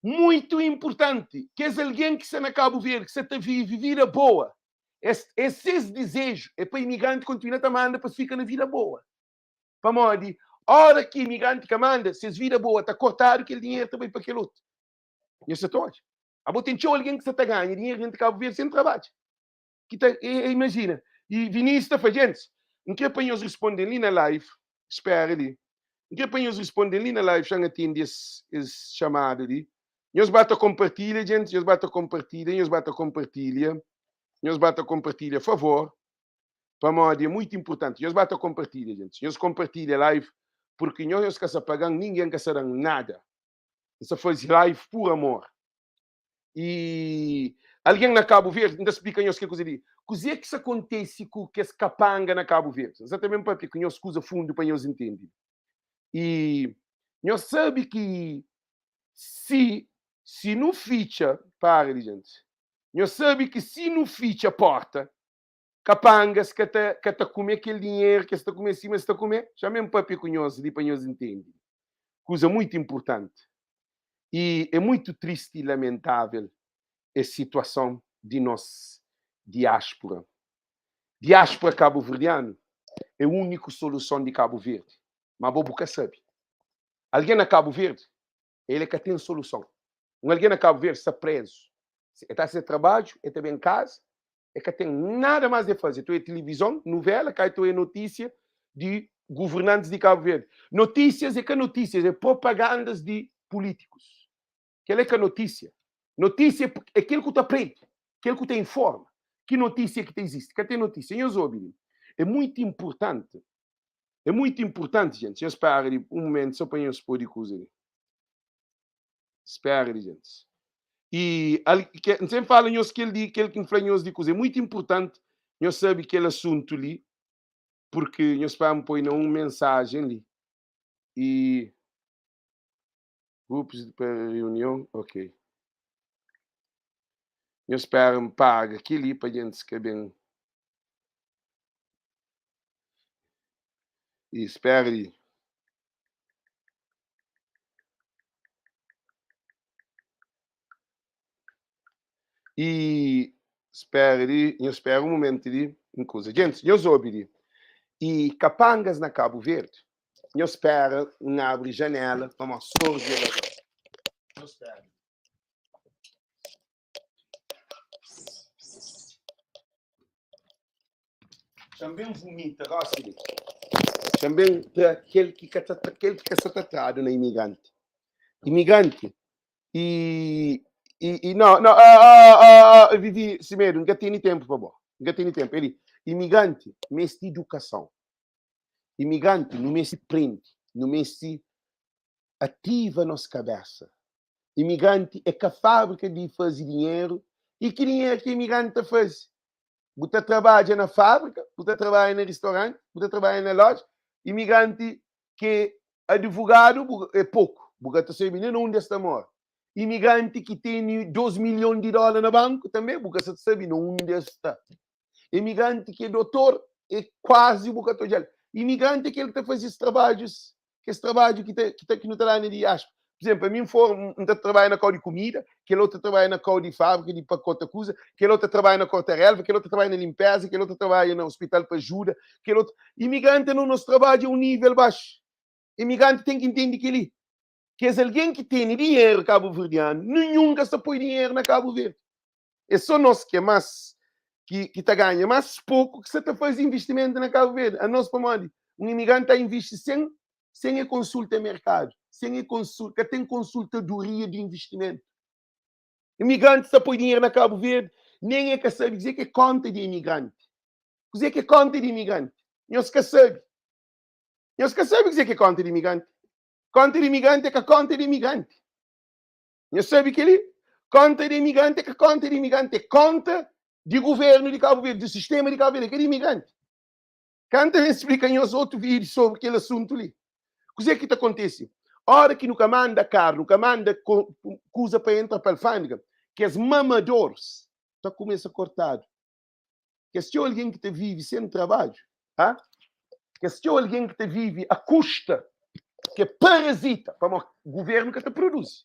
muito importanti, kes algen ki sta na Kabu Verdi, ki sta ta vivi vida boa, es, é ses dizeju é pa imigranti kontinua ta manda pa es fika na vida boa. Pamodi ora ki imigranti ka manda, ses vida boa ta kortadu, kel dinheru ta bai pa kel otu. Nhos sta ta odja? Abo ten txeu algen ki sta ta ganha dinheru dentru di Kabu Verdi sen trabadja. Ki ta, e, e, imajina. E Vinícius ta fla, Gentis, N kre pa nhos responde-m li na live. Spera li. N kre pa nhos responde-m li na live, xa N atende es, es chamada li. Nhos ba ta konpartilha, gentis, nhos ba ta konpartilha, nhos ba ta konpartilha, nhos ba ta konpartilha, favor, pamodi é muitu inpurtanti. Nhos ba ta konpartilha, gentis, nhos konpartilha live, purki nhos, nhos ka sa paga-m, ningen ka sa da-m nada. N sa faze live pur amor. E algen na Kabu Verdi, N ta splika nhos kel kuza li. Kuzê ki sta kontise ku kes kapanga na Kabu Verdi? N sta ta ben papia ku nhos kuza fundu pa nhos intende. E nhos sabe ki si si nu fitxa, para li jenti, nhos sabe ki si nu fitxa porta, kapangas ka ta ka ta kume kel dinheru ki es ta kume sima es ta kume? Xa ben papia ku nhos li pa nhos intende. Kuza muitu inpurtanti. E é muito triste e lamentável es situason di nos diáspora. Diáspora kabuverdianu é úniku soluson di Kabu Verdi, ma bo bu ka sabe. Algen na Kabu Verdi, el é ka ten soluson. Un algen na Kabu Verdi sta prezu, el ta se trabadju, el ta ben kaza, el ka ten nada más de faze. Tu é tilivizon, nuvela, kai tu é notísia di governantis di Kabu Verdi. Notísias é ka notísias, é propagandas di pulítikus. Kel é ka notísia. Notísia é kel ku ta prende, kel ku ta informa. Ki notísia ki ta izisti? Ka ten notísia. Nhos obi li. É muitu inpurtanti. É muitu inpurtanti, jenti. Nhos spera di un mumentu so pa nhos pode kuza li. Spera di gentis. E al, ke, N sen fala nhos kel di kel ki N fla nhos di kuza. É muitu inpurtanti nhos sabe kel asuntu li, purki nhos pa N poi na un mensajen li. E grupos de para reunion, ok. Nhos spera N paga kel-li pa gentis ka ben. E spera li. E spera li, nhos spera un momentu li, un kuza. Gentis, nhos obi li. E kapangas na Kabu Verdi, nhos spera N abri janela pamodi sor dja labra. Nhos spera. Tanben vumita gosi li. Tanben tra kel ki ka ta kel ki ka sa ta tradu na imigranti. Imigranti i i i no no ah ah ah ah Vivi Semedo, N ka tene tempu pa bo. N ka tene tempu. Eli, imigranti mesti idukason. Imigranti nu mesti prende, nu mesti ativa nos kabesa. Imigranti é ka fábrika di faze dinheru. I ki dinheru ki imigranti ta faze? Bu ta trabadja na fábrika, bu ta trabadja na ristoranti, bu ta trabadja na loja. Imigranti ki é advogadu bu é poku, bu ka ta sabe nen na undi es ta mora. Imigranti ki tene 2 milhon di dóla na banku tanbe bu ka sa ta sabe na undi es sta. Imigranti ki é dotor é kuazi bu ka ta odja-l. Imigranti é kel ki ta faze es trabadjus, kes trabadju ki ta, ki ta, ki nu ta da na diáspora. Por exemplo, ami N for, N ta trabadja na kau di kumida, kel otu ta trabadja na kau di fábrika di pakota kuza, kel otu ta trabadja na korta relva, kel otu ta trabadja na linpeza, kel otu ta trabadja na ospital pa ajuda, kel otu. Imigranti no nos trabadju é un nível baxu. Imigranti ten ki ntende kel-li. Kes algen ki tene dinheru kabuverdianu, ninhun ka sta poi dinheru na Kabu Verdi. É só nos ki é más ki, ki ta ganha más poku ki sa ta faze investimentu na Kabu Verdi. Anos pamodi un imigranti ta invisti sen sen e konsulta merkadu, sen e konsulta, ka ten konsultadoria di investimentu. Imigranti sa poi dinheru na Kabu Verdi, nen e ka sabe kuzê ki é konta di imigranti. Kuzê ki é konta di imigranti? Nhos ka sabe. Nhos ka sabe kuzê ki é konta di imigranti. Konta di imigranti é ka konta di imigranti. Nhos sabe kel-li? Konta di imigranti é ka konta di imigranti, é konta di guvernu di Kabu Verdi, di sistema di Kabu Verdi, é ka di imigranti. Kanta N splika nhos otu vídiu sobri kel asuntu li. Kuzê ki ta kontise? Óra ki nu ka manda karu, nu ka manda kuza pa entra pa alfândega, kes mamadores ta kumesa kortadu. Kes txeu algen ki ta vive sen trabadju, ha? Kes txeu algen ki ta vive a kusta, ki é parazita, pamodi guvernu ka ta produzi.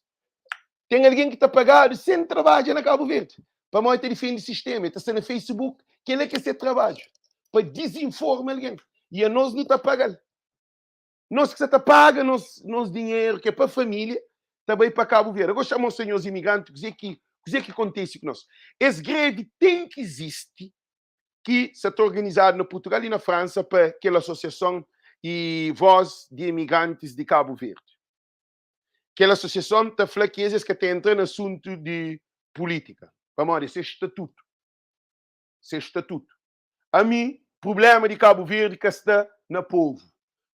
Ten algen ki ta pagadu sen trabadja na Kabu Verdi, pamodi ta difende sistema, el ta sta na Facebook, kel-la ki é se trabadju, pa dizinforma algen. I anos nu ta paga-l. Nos ki sa ta paga nos nos dinheru ki é pa família ta bai pa Kabu Verdi. Agora xa mostra nhos imigranti kuzê ki kuzê ki kontesi ku nos. Es grevi ten ki izisti ki sa ta organizadu na Purtugal i na Fransa pa kel asosiason i voz di imigrantis di Kabu Verdi. Kel asosiason ta fla ki es es ka ta entra na asuntu di pulítika pamodi é ses statutu. Ses statutu. Ami, prublema di Kabu Verdi ka sta na povu.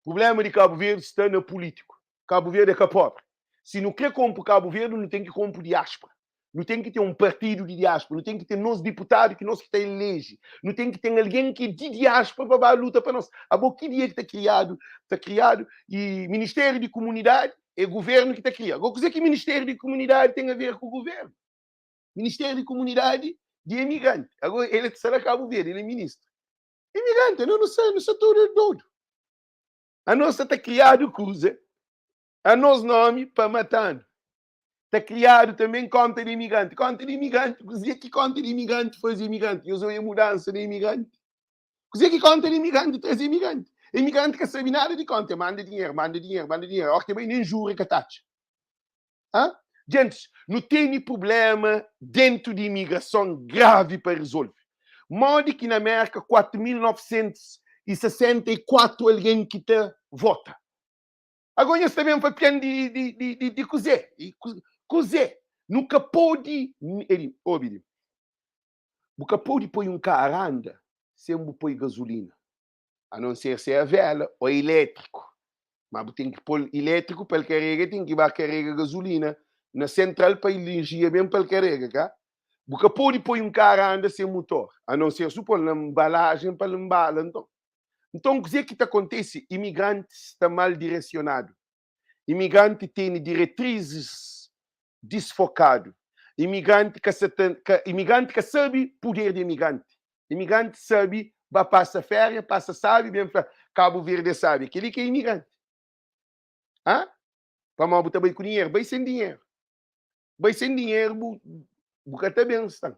Prublema di Kabu Verdi sta na pulitiku. Kabu Verdi é ka pobri. Si nu kre konpu Kabu Verdi, nu ten ki konpu diaspora. Nu ten ki ten un partidu di diaspora. Nu ten ki ten nos diputadu ki nos ki ta eleji. Nu ten ki ten algen ki é di diaspora pa ba luta pa nos. Abo, ki dia ki ta kriadu? Ta kriadu i Ministériu di Kumunidadi é guvernu ki ta kria. Ago, kuze ki Ministériu di Kumunidadi ten a ver ku guvernu? Ministério di Comunidade di Imigrante. Agora ele está na Cabo Verde, ele é ministro. Imigrante, não, não sei, não sou todo doido. A nossa está criado coisa, a nos nome para matando. Está criado também conta de imigrante. Conta de imigrante, cozinha que conta de imigrante faz imigrante. Eu sou a mudança de imigrante. Kuzê ki konta di imigranti traze imigranti? Imigranti ka sabe nada di konta, manda dinheru, manda dinheru, manda dinheru, óki bai nen juru e ka ta atxa. Ha? Gentis, nu tene prubléma dentu di imigrason gravi pa rizolve. Modi ki na Mérka 4964 algen ki ta vota? Agó nhos ta ben papian di di di di di kuzê? Kuzê? Nu ka pode, obi li. Bu ka pode poi un karu anda sen bu poi gazulina, a non ser se é a vela o ilétriku. Ma bu ten ki pol ilétriku pa el karega, ten ki ba karega gazulina na sentral pa inerjia ben pa el karega, ka? Bu ka pode poi un karu anda sen mutor, a non ser su pol na nbalajen pa el nbala nton. Nton kuzê ki ta kontese? Imigrantis sta mal diresionadu. Imigranti tene diretrizis disfokadu. Imigranti ka sa ta, ka, imigranti ka sabe puder di imigranti. Imigranti sabe ba pasa féria, pasa sabi, ben fla Kabu Verdi é sabi. Kel-li ki é imigranti. Ha? Pamodi bu ta bai ku dinheru? Bai sen dinheru. Bai sen dinheru bu, bu ka ta ben sta.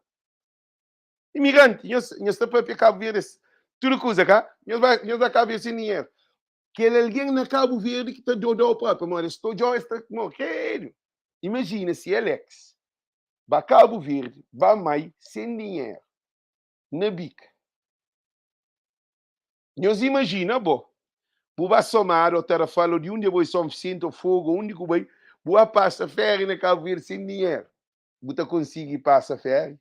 Imigranti, nhos, nhos ta papia Kabu Verdi tudu kuza, ka? Nhos ba, nhos ba Kabu Verdi sen dinheru. Kel algen na Kabu Verdi ki ta dodau propi, pamodi es ta odjau es ta moredu. Imajina si Alex ba Kabu Verdi, ba mai sen dinheru na bika. Nhos imajina bo, bu ba Somada ou Tarrafal ou di undi abo é Son Vicente ou Fogo ou undi ku bai, bu ba pasa féria na Kabu Verdi sen dinheru. Bu ta konsigi pasa féria?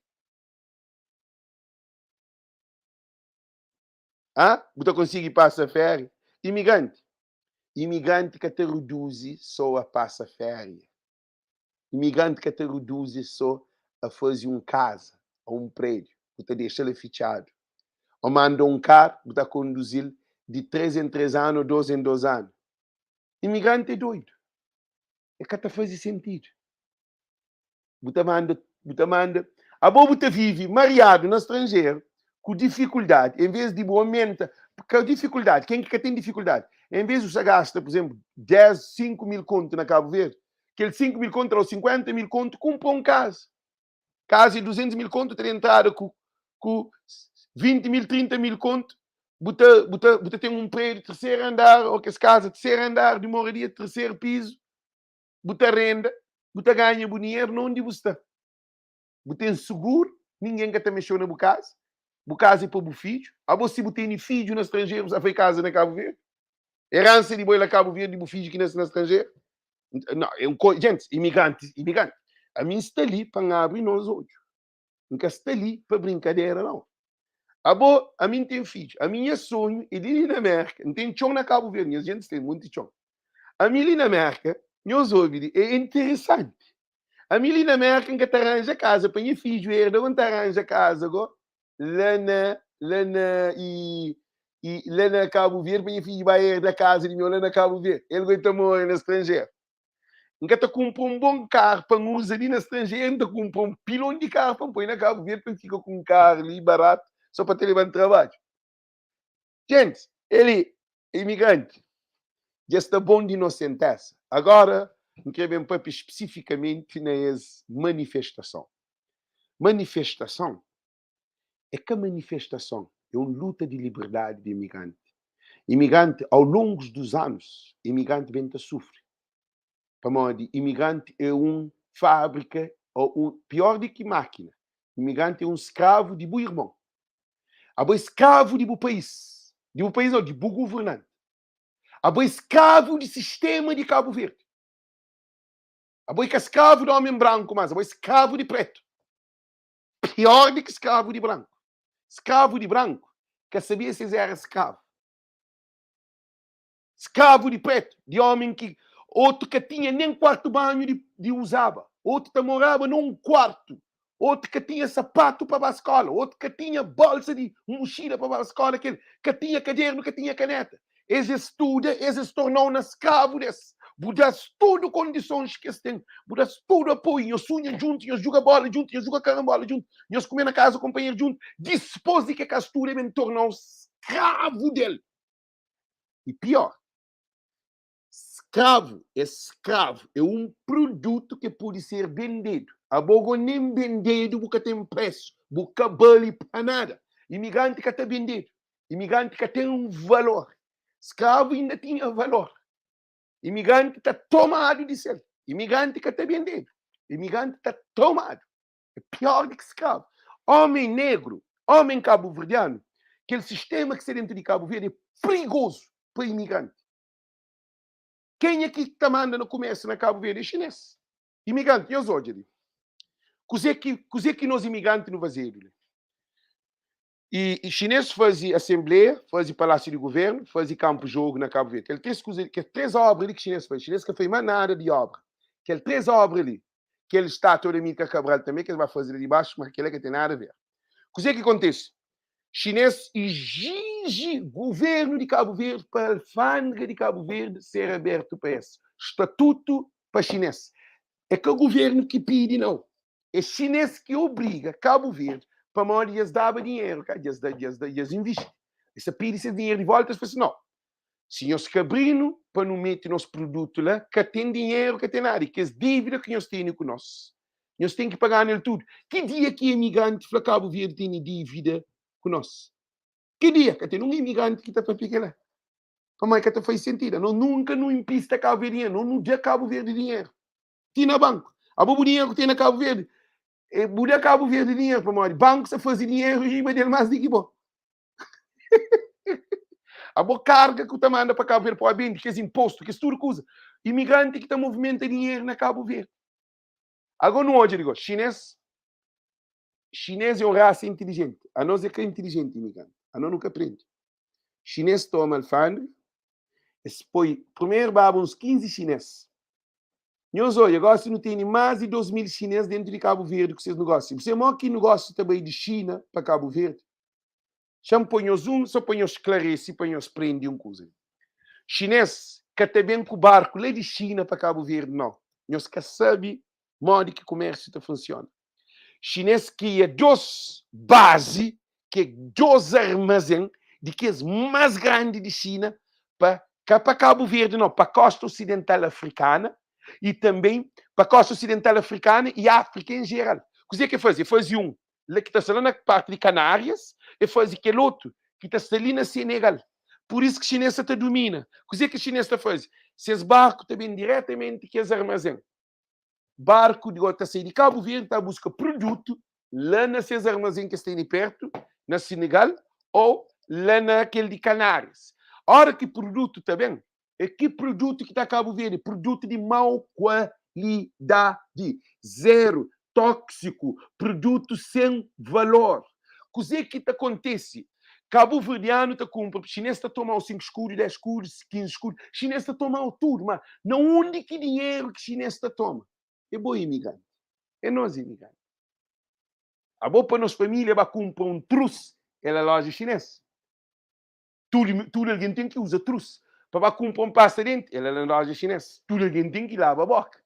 Hã? Bu ta konsigi pasa féria? Imigranti. Imigranti ka ta reduzi sô a pasa féria. Imigranti ka ta reduzi so a faze un kaza ô un prédiu, bu ta dexa-l la fitxadu. Ô manda un karu, bu ta konduzi-l di três en três anu ô dôs en dôs anu. Imigranti é doidu. É ka ta faze sentidu. Bu ta manda, bu ta manda. Abo bu ta vive mariadu na stranjeru ku difikuldadi, en vez di bu aumenta, ka difikuldadi, ken ki ka ten difikuldadi, en vez di bu sta gasta, pur izemplu, 10, 5 mil kontu na Kabu Verdi, kel 5 mil kontu ô 50 mil kontu, kunpra un kaza. Kaza é 200 mil kontu, ta da entrada ku, ku 20 mil, 30 mil kontu, bu ta, bu ta, bu ta ten un prédiu, terseru andar, ô kes kaza, terseru andar di moradia, terseru pizu, bu ta renda, bu ta ganha bu dinheru na undi bu sta. Bu ten suguru, ningen ka ta mexeu na bu kaza, bu kaza é pa bu fidju. Abo si bu tene fidju na stranjeru, bu sa fai kaza na Kabu Verdi? Eransa di bo é la Kabu Verdi, bu fidju ki nase na stranjeru? Não, é um gente, imigrante, imigrante. Ami N sta li pa N abri nos odju. N ka sta li pa brinkadera, não. Abo, ami N ten fidju. Ami nha sonhu é di li na Merka. N ten txon na Kabu Verdi, nhas gentis ten monti txon. Ami li na Merka, nhos obi li, é interesanti. Ami li na Merka N ka ta ranja kaza pa nha fidju erda, go N ta ranja kaza go la na la na i i la na Kabu Verdi pa nha fidju ba erda kaza di meu la na Kabu Verdi. El go el ta mora na stranjeru. N ka ta kunpra un bon karu pa N uza li na stranjeru, N ta kunpra un pilon di karu pa N poi na Kabu Verdi pa N fika ku un karu li baratu so pa ta leba-m trabadju. Gentis, el é imigranti, dja sta bon di nosentesa. Agora, N kre ben papia spesifikamenti na es manifestason. Manifestason é ka manifestason, é un luta di liberdadi di imigranti. Imigranti, au longus dus anus, imigranti ben ta sufri. Pamodi imigranti é un fábrika, ô un, pior di ki mákina, imigranti é un skravu di bu irmon. Abo é skravu di bu país, di bu país nau, di bu guvernanti. Abo é skravu di sistema di Kabu Verdi. Abo é ka skravu di omi branku mas, abo é skravu di pretu. Pior di ki skravu di branku. Skravu di branku ka sabia si es era skravu. Skravu di pretu, di omi ki otu ka tinha nen kuartu banhu di, di uzaba, otu ta moraba na un kuartu, otu ka tinha sapatu pa ba skola, otu ka tinha bolsa di muxila pa ba skola, kel ka tinha kadernu, ka tinha kaneta. Es es studa, es es tornau na skravu des. Bu da-s tudu kondisons ki es ten, bu da-s tudu apoiu, nhos sunha djuntu, nhos djuga bola djuntu, nhos djuga karambola djuntu, nhos kume na kaza kunpanheru djuntu. Dispôs di ke ka studa, e ben tornau skravu del. I pior, skravu é skravu, é un produtu ki pode ser bendedu. Abo go nen bendedu bu ka ten presu, bu ka bali pa nada. Imigranti ka ta bendedu, imigranti ka ten un valor. Skravu inda tinha valor. Imigranti ta tomadu di sel. Imigranti ka ta bendedu, imigranti ta tomadu. É pior di ki skravu. Omi negru, omi kabuverdianu, kel sistema ki sta dentu di Kabu Verdi é prigozu pa imigranti. Kenha ki ta manda na kumesu na Kabu Verdi é xinês. Imigranti, nhos odja li kuze ki kuze ki nos imigranti nu fazedu li. I, i xinês faze asenbleia, faze palásiu di guvernu, faze kanpu jogu na Kabu Verdi. Kel três kuza, kel três obra li ki xinês faze. Xinês ka faze más nada di obra. Kel três obra li, kel státua di Amílcar Cabral tanbê ki es ba faze li di baxu, ma kel-la ka ten nada a ver. Kuzê ki kontise? Xinês ijiji guvernu di Kabu Verdi pa alfândega di Kabu Verdi ser abertu pa es. Statutu pa xinês. É ka guvernu ki pidi, nau. É xinês ki obriga Kabu Verdi pamodi dja es daba dinheru, ka? Dja es da, dja es da, dja es invisti. Es ta pidi ses dinheru di volta, es fla si, no, si nhos ka abri-nu pa nu mete nos produtu la, ka ten dinheru, ka ten nada. I kes dívida ki nhos tene ku nos, nhos ten ki paga-nu el tudu. Ki dia ki imigranti fla Kabu Verdi tene dívida ku nos? Ki dia? Ka ten un imigranti ki ta papia kel-la. Pamodi ka ta faze sentidu. Anos nunka nu inpista Kabu Verdi dinheru, nos nu da Kabu Verdi dinheru. Ti na banku. Abo bu dinheru ku ten na Kabu Verdi, e bu da Kabu Verdi dinheru pamodi banku sa faze dinheru riba del mas di ki bo. Abo karga ku ta manda pa Kabu Verdi pa bendi kes impostu, kes tudu kuza. Imigranti ki ta movimenta dinheru na Kabu Verdi. Agora nu odja di go, xinês, xinês é un rasa inteligenti. Anos é ka inteligenti, imigranti. Anos nu ka prende. Xinês toma alfândega, es poi, primeru baba uns 15 xinês. Nhos odja, gosi nu tene más di 2.000 xinês dentu di Kabu Verdi ku ses nugósiu. Bu sabe modi ki nugósiu ta bai di Xina pa Kabu Verdi? Xa-m poi nhos un, sô pa nhos sklarese, pa nhos prende un kuza. Xinês ka ta ben ku barku la di Xina pa Kabu Verdi, nau. Nhos ka sabe modi ki kumérsiu ta funsiona. Xinês kria dôs bazi, ki é dôs armazén di kes más grandi di Xina pa, ka pa Kabu Verdi nau, pa kósta osidental afrikana y tanben pa kósta osidental afrikana y Áfrika en jeral. Kuzê ki el faze? El faze un la ki ta sta la na parti di Kanárias, el faze kel otu ki ta sta li na Senegal. Pur isu ki xinês sa ta dumina. Kuzê ki xinês ta faze? Ses barku ta ben diretamenti kes armazén. Barku di ta sai di Kabu Verdi ta buska produtu la na ses armazén ki es tene pertu, na Senegal ô la na kel di Kanárias. Óra ki produtu ta ben, É ki produtu ki ta Kabu Verdi? Produtu di mau kualidadi, zeru, tóksiku, produtu sen valor. Kuzê ki ta kontese? Kabuverdianu ta kunpra, xinês ta toma-u 5 skudu, 10 skudu, 15 skudu, xinês ta toma-u tudu. Ma na undi ki dinheru ki xinês ta toma? É bo imigranti, é nos imigranti. Abo pa nos família ba kunpra un trus, é la loja xinês. Tudu, tudu algen ten ki uza trus. Pa ba kunpra un pasta denti, el la na loja xinês. Tudu algen ten ki laba boka.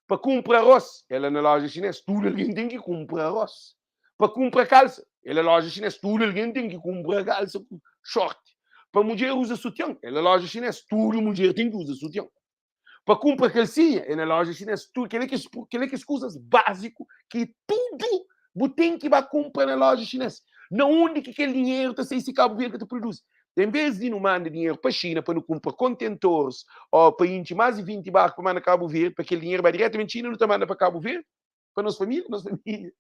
Pa kunpra arroz, el la na loja xinês. Tudu algen ten ki kunpra arroz. Pa kunpra kalsa, el la loja xinês. Tudu algen ten ki kunpra kalsa ku short. Pa mudjer uza sutian, el la loja xinês. Tudu mudjer ten ki uza sutian. Pa kunpra kalsinha, é na loja xinês. Tudu, kel-la ki, kel-la ki kuzas básiku ki tudu bu ten ki ba kunpra na loja xinês. Na undi ki kel dinheru ta sai si Kabu Verdi ka ta produzi? En vês di nu manda dinheru pa Xina pa nu kunpra kontentoris ô pa intxi más di 20 barku pa manda Kabu Verdi, pa kel dinheru bai diretamenti Xina, nu ta manda pa Kabu Verdi, pa nos família, nos família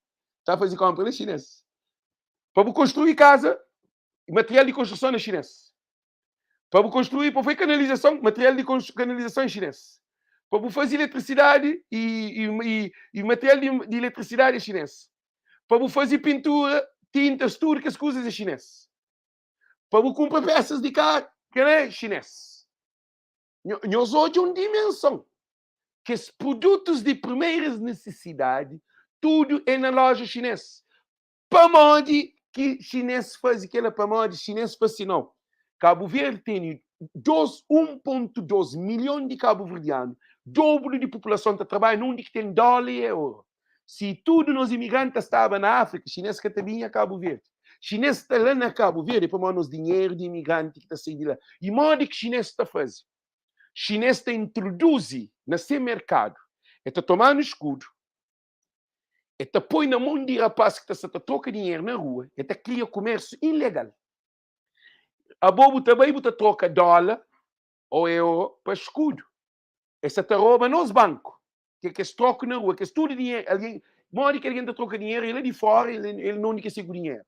ta faze konpra na xinês. Pa bu konstrui kaza, material di konstruson na xinês. Pa bu konstrui, pa bu faze kanalizason, material di kanalizason é xinês. Pa bu faze eletrisidadi i, i, i, i material di, di eletrisidadi é xinês. Pa bu faze pintura, tintas, tudu kes kuzas é xinês. Pa bu kunpra pesas di karu, kel-la é xinês. Nhos odja un dimenson. Kes produtus di primeiras nisisidadi, tudu é na loja xinês. Pamodi ki xinês faze kela? Pamodi xinês fla si, Nau, Kabu Verdi tene 2, 1.2 milhon di kabuverdianu, dobru di populason ta trabadja na undi ki ten dóla i euro. Si tudu nos imigranti ta staba na Áfrika, xinês ka ta binha Kabu Verdi. Xinês sta la na Kabu Verdi é pamodi nos dinheru di imigranti ki ta sai di la. I modi ki xinês ta faze? Xinês ta introduzi na se merkadu, el ta toma-nu skudu, El ta poi na mon di rapaz ki ta sta ta troka dinheru na rua, el ta kria kumérsiu ilegal. Abo bu ta bai bu ta troka dóla ô euro pa skudu. Es sa ta roba nos banku, ki é kes troku na rua, kes tudu dinheru. Algen, modi ki algen ta troka dinheru? El é di fóra, el el na undi ki es sai ku dinheru.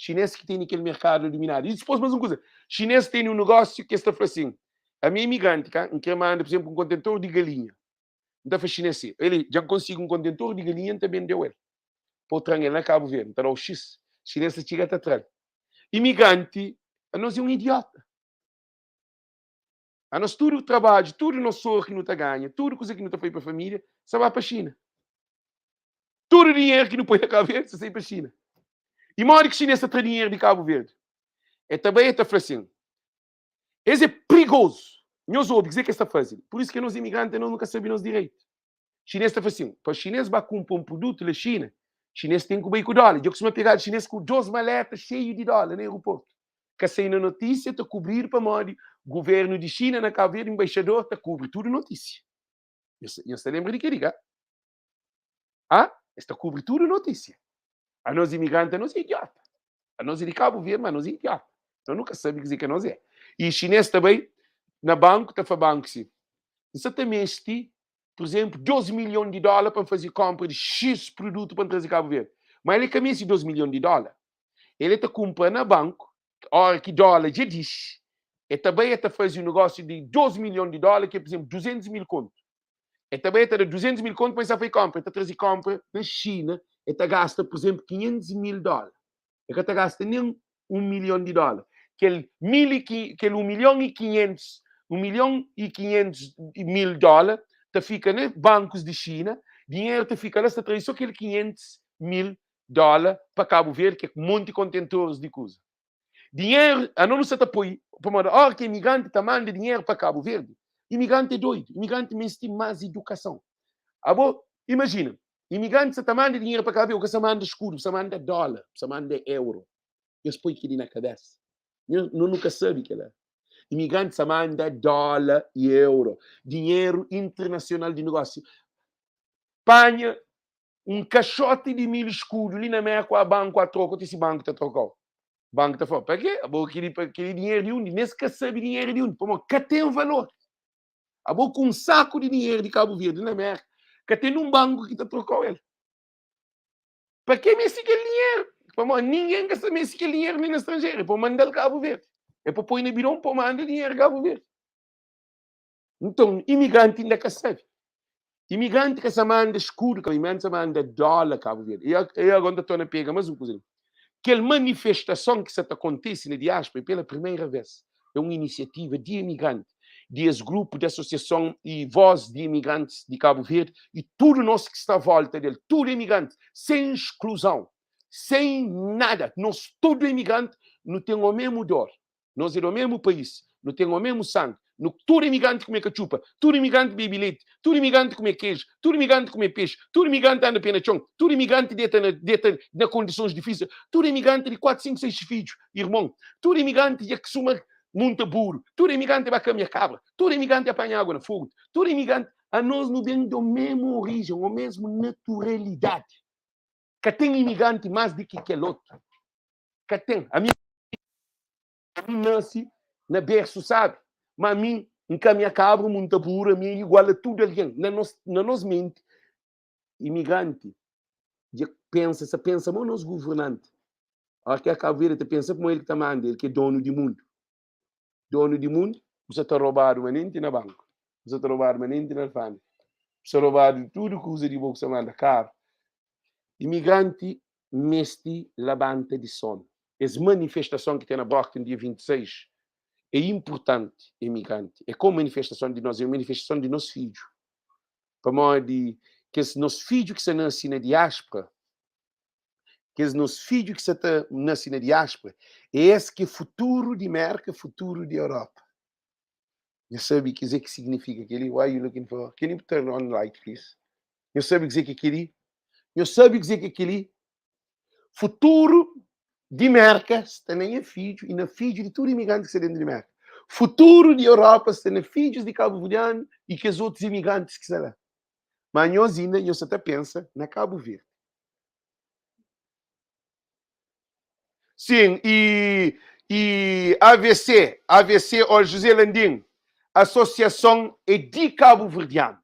Xinês ki tene kel merkadu la duminadu. I dipôs más un kuza, xinês tene un negósiu ki es ta fla sin, ami é imigranti, ka? N krê manda, pur izénplu, un kontentor di galinha. N ta fla xinês si, Eli, dja N konsigi un kontentor di galinha, N ta bende-u el. Pa u tra-m el na Kabu Verdi, N ta da-u xis. Xinês ta txiga ta tra-l. Imigranti, anos é un idiota. Anos tudu trabadju, tudu nos suor ki nu ta ganha, tudu kuza ki nu ta faze pa família, sa ba pa Xina. Tudu dinheru ki nu poi na Kabu Verdi, sa sai pa Xina. I modi ki xinês ta tra dinheru di Kabu Verdi? El ta bai, el ta fla sin, Es é prigozu. Nhos obi kuzê ki es ta faze. Pur isu ki nos imigranti anos nu ka sabe nos direitu. Xinês ta fla sin, pa xinês ba kunpra un produtu la Xina, xinês ten ku bai ku dóla. Dja kustuma pegadu xinês ku dos maleta xeiu di dóla na aeroportu. Ka sai na notísia, ta kubridu pamodi guvernu di Xina na Kabu Verdi, enbaixador ta kubri tudu notísia. Nhos ta lenbra di kel-li, ka? Ah, es ta kubri tudu notísia. Anos imigranti, anos é idiota. Anos é di Kabu Verdi, ma anos é idiota. Nós nunka sabe kuzê ki anos é. I xinês ta bai na banku, ta fla banku si, N sa ta meste, pur izénplu, 2 milhon di dóla pa N faze kónpra di X produtu pa N traze Kabu Verdi. Ma el ka meste 2 milhon di dóla. El ta kunpra na banku, óra ki dóla dja dixi, el ta bai el ta faze un negósiu di 2 milhon di dóla, ki é, pur izénplu, 200 mil kontu. El ta bai, el ta da 200 mil kontu pa el sa fai kónpra. El ta traze kónpra na Xina, el ta gasta, pur izénplu, 500 mil dóla. El ka ta gasta nen un milhon di dóla. Kel mil i ki, kel un milhon i 500, un milhon i 500 mil dóla ta fika na bankus di Xina, dinheru ta fika la, es ta traze so kel 500 mil dóla pa Kabu Verdi, ki é monti kontentoris di kuza. Dinheru, anos nu sa ta poi, pamodi óra ki imigranti ta manda dinheru pa Kabu Verdi, imigranti é doidu, imigranti meste más idukason. Abo, imajina, imigranti sa ta manda dinheru pa Kabu Verdi, bu ka sa manda skudu, bu sa manda dóla, bu sa manda euro. Nhos poi kel-li na kabésa. Nhos, no nu ka sabe kel-la. Imigranti sa manda dóla i euro, dinheru internasional di negósiu. Panha un kaxóti di 1000 skudu li na Merku a banku a troka, ti si banku ta troka-u. Banku ta fla-u, pa ke? Abo kili pa kili dinheru di undi? Nes ka sabe dinheru di undi, pamodi ka ten valor. Abo ku un saku di dinheru di Kabu Verdi na Merka, ka ten un banku ki ta troka-u el. Pa ke meste kel dinheru? Pamodi ningen ka sta meste kel dinheru li na stranjeru. É pa manda-l Kabu Verdi. É pa poi na bidon pa manda dinheru Kabu Verdi. Nton, imigranti inda ka sabe. Imigranti ka sa manda skudu, imigranti sa manda dóla Kabu Verdi. E agora N ta torna pega más un kuza li. Kel manifestason ki sa ta kontise na diáspora pela primeira vez é un inisiativa di imigranti, di es grupu di asosiason e voz di imigrantis di Kabu Verdi e tudu nos ki sta à volta del, tudu imigranti, sen skluzon, sen nada, nos tudu imigranti nu ten o mesmu dor. Nos é do mesmu país, nu ten o mesmu sangi, nu tudu imigranti kume katxupa, tudu imigranti bebi leti, tudu imigranti kume keju, tudu imigranti kume pexi, tudu imigranti anda pe na txon, tudu imigranti deta na deta na kondisons difísil, tudu imigranti di 4, 5, 6 fidju, irmon, tudu imigranti dja ksuma munta buru, tudu imigranti ba kamia kabra, tudu imigranti apanha água na fogu, tudu imigranti, anos nu ben do mesmu orijen, o mesmu naturalidadi. Ka ten imigranti más di ki kel otu. Ka ten. Ami ami nase na bersu sabi, ma ami N kamia kabra, munta buru, ami é igual a tudu algen. Na nos, na nos menti, imigranti dja pensa, sa pensa mo nos guvernanti. Ora ki a Kabu Verdi ta pensa kuma el ki ta manda, el ki é donu di mundu. Donu di mundu, bu sa ta robadu manenti na banku, bu sa ta robadu manenti na alfandega, bu sa robadu tudu kuza di bo ku sa manda karu. Imigranti meste labanta di sonu. Es manifestason ki ten na Brockton dia 26 é inpurtanti, imigranti. É ka un manifestason di nos, é un manifestason di nos fidju. Pamodi kes nos fidju ki sta nase na diáspora, kes nos fidju ki sta ta nase na diáspora, é es ki é futuru di Mérka, futuru di Europa. Nhos sabe kuzê ki signifika kel-li? Why are you looking for? Can you turn on light, please? Nhos sabe kuzê ki é kel-li? Nhos sabe kuzê ki é kel-li? Futuru di Mérka sta na nha fidju i na fidju di tudu imigranti ki sta déntu di Mérka. Futuru di Europa sta na fidjus di kabuverdianu i kes otus imigrantis ki sta la. Má nhos inda nhos sta ta pensa na Kabu Verdi. Sim, e, e AVC, AVC, ó José Landim, associação é de cabo-verdiano.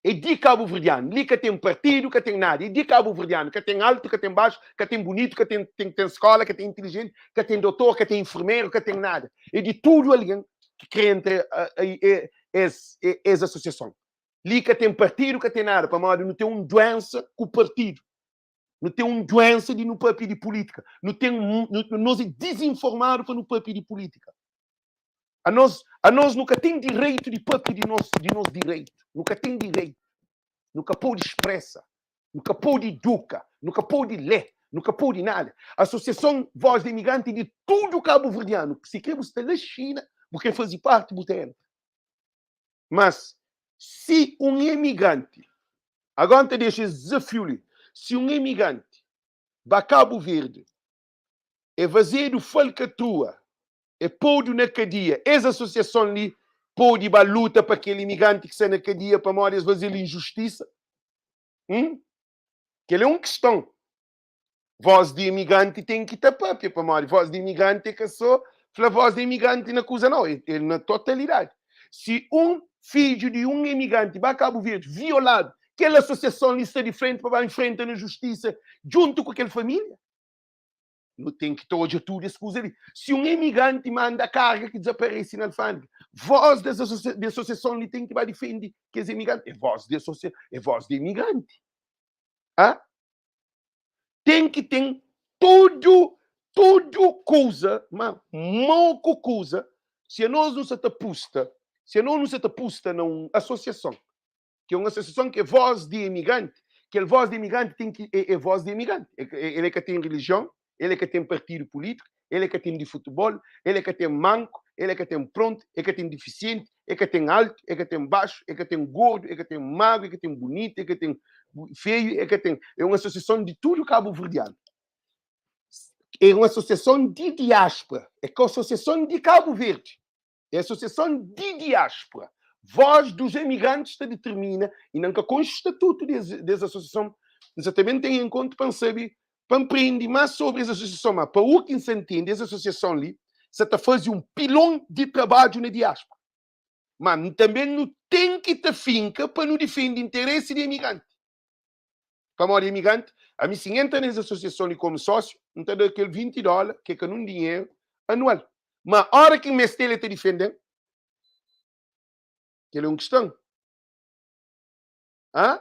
É de cabo-verdiano. Li ka tem partido, ka tem nada. É de cabo-verdiano. Ka tem alto, ka tem baixo, ka tem bonito, ka tem, tem, tem escola, ka tem inteligente, ka tem doutor, ka tem enfermeiro, ka tem nada. É de tudo alguém que quer entrar essa associação. Li ka tem partido, ka tem nada. Pamodi nu tem um doença com partido. Nu ten un duénsa di nu pâpia di pulítika. Nu ten, nos é dizinformadu pa nu pâpia di pulítika. Anos, anos nu ka ten direitu di pâpia di nos, di nos direitu. Nu ka ten direitu. Nu ka pode spresa, nu ka pode iduka, nu ka pode lé, nu ka pode nada. Asosiason Voz di Imigranti é di tudu kabuverdianu. Si kre bu sta la Xina, bu kre faze párti, bu ta entra. Mas, si un emigranti, agora N ta dexa es dizafiu li, si un emigranti ba Kabu Verdi, e fazedu falkatrua, e podu na kadia, es asosiason li pode ba luta pa kel imigranti ki sta na kadia pamodi es faze-l injustisa? Hum? Kel é un kiston. Voz di imigranti ten ki ta papia, pamodi voz di imigranti é ka so fla voz di imigranti na kuza nau, é na totalidadi. Si un fidju di un imigranti ba Kabu Verdi violadu, kel asosiason li sta di frenti pa ba infrenta na justisa djuntu ku kel familia? Nu ten ki ta odja tudu es kuza li. Si un imigranti manda karga ki dizaparese na alfandega, voz des di asosiason li ten ki ba difende kes imigranti. É voz di asosia, é voz di imigranti. Ah? Ten ki ten tudu, tudu kuza, ma moku kuza, si anos nu sa ta pusta, si anos nu sa ta pusta na un asosiason. ki é un asosiason ki é vós di imigranti, kel vós di imigranti ten ki é vós di imigranti. El é ka ten relijion, el é ka ten partidu pulítiku, el é ka ten di futebol, el é ka ten manku, el é ka ten prontu, el ka ten difisienti, el ka ten altu, el ka ten baxu, el ka ten gordu, el ka ten magru, el ka ten bunitu, el ka ten feiu, el ka ten. É un asosiason di tudu kabuverdianu. É un asosiason di diáspora, é ka asosiason di Kabu Verdi. É asosiason di diáspora. Voz dos emigrantes ta determina i nan ka konxe statutu des asosiason. N sa ta ben ten enkontru pa N sabe, pa N prende más sobri es asosiason. Ma pa u ki N sa ntende, es asosiason li sa ta faze un pilon di trabadju na diáspora. Ma tanbe nu ten ki ta finka pa nu difende interesi di emigranti. Pamodi imigranti, ami si N entra nes asosiason li komu sósiu, N ta da kel 20 dóla, ki é ka nun dinheru, anual. Ma óra ki N meste-l el ta difende-m? Kel é un kiston. Hã?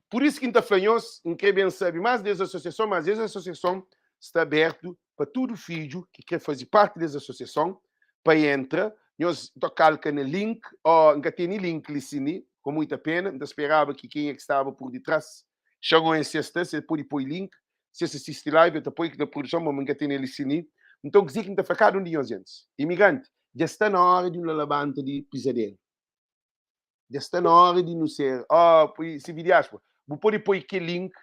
Pur isu ki N ta fla nhos, N kre ben sabe más des asosiason, mas es asosiason sta abertu pa tudu fidju ki kre faze parti des asosiason pa entra. Nhos ta kalka na link, ó, N ka tene link li si ni. Ku muita pena, N ta speraba ki kenha ki staba pur ditras xa conhese sta, se pode poi link, se es sisti live, el ta poi na produson, ma mi N ka tene li si ni. Nton, kuze ki N ta fla kada un di nhos gentis? Imigranti, dja sta na ora di nu labanta di pizadelu. Dja sta na ora di nu ser, oh, pui, si vi diaspora, bu pode poi kel link,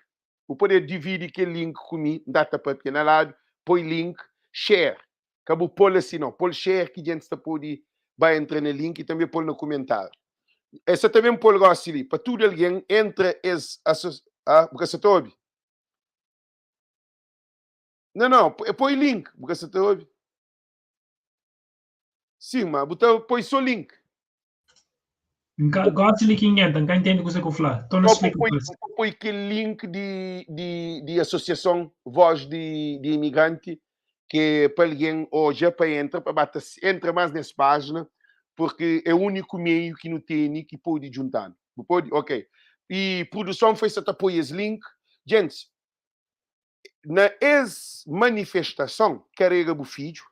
bu pode dividi kel link ku mi, N ta ta papia na ladu, poi link, share. Ka bu pol asi nau, pol share ki gentis ta pode ba entra na link i tanbe pol na kumentariu. Es sa ta ben pol gosi li pa tudu algen entra es aso ah bu ka sa ta obi? Nau nau, poi link, bu ka sa ta obi? Sin, ma bu ta poi so link. Nka gosi li ki N entra, N ka intende kuze ku fla. Torna Só pa splika poi, kuze. pa poi kel link di, di, di asosiason Voz di, di Imigranti, ki é pa algen odja, pa entra, pa ba ta entra más nes pájina, porque é úniku meiu ki nu tene ki pode djuntanu. Bu pode? Ok. E produson foi sa ta poi es link. Gentis, na es manifestason, karega bu fidju,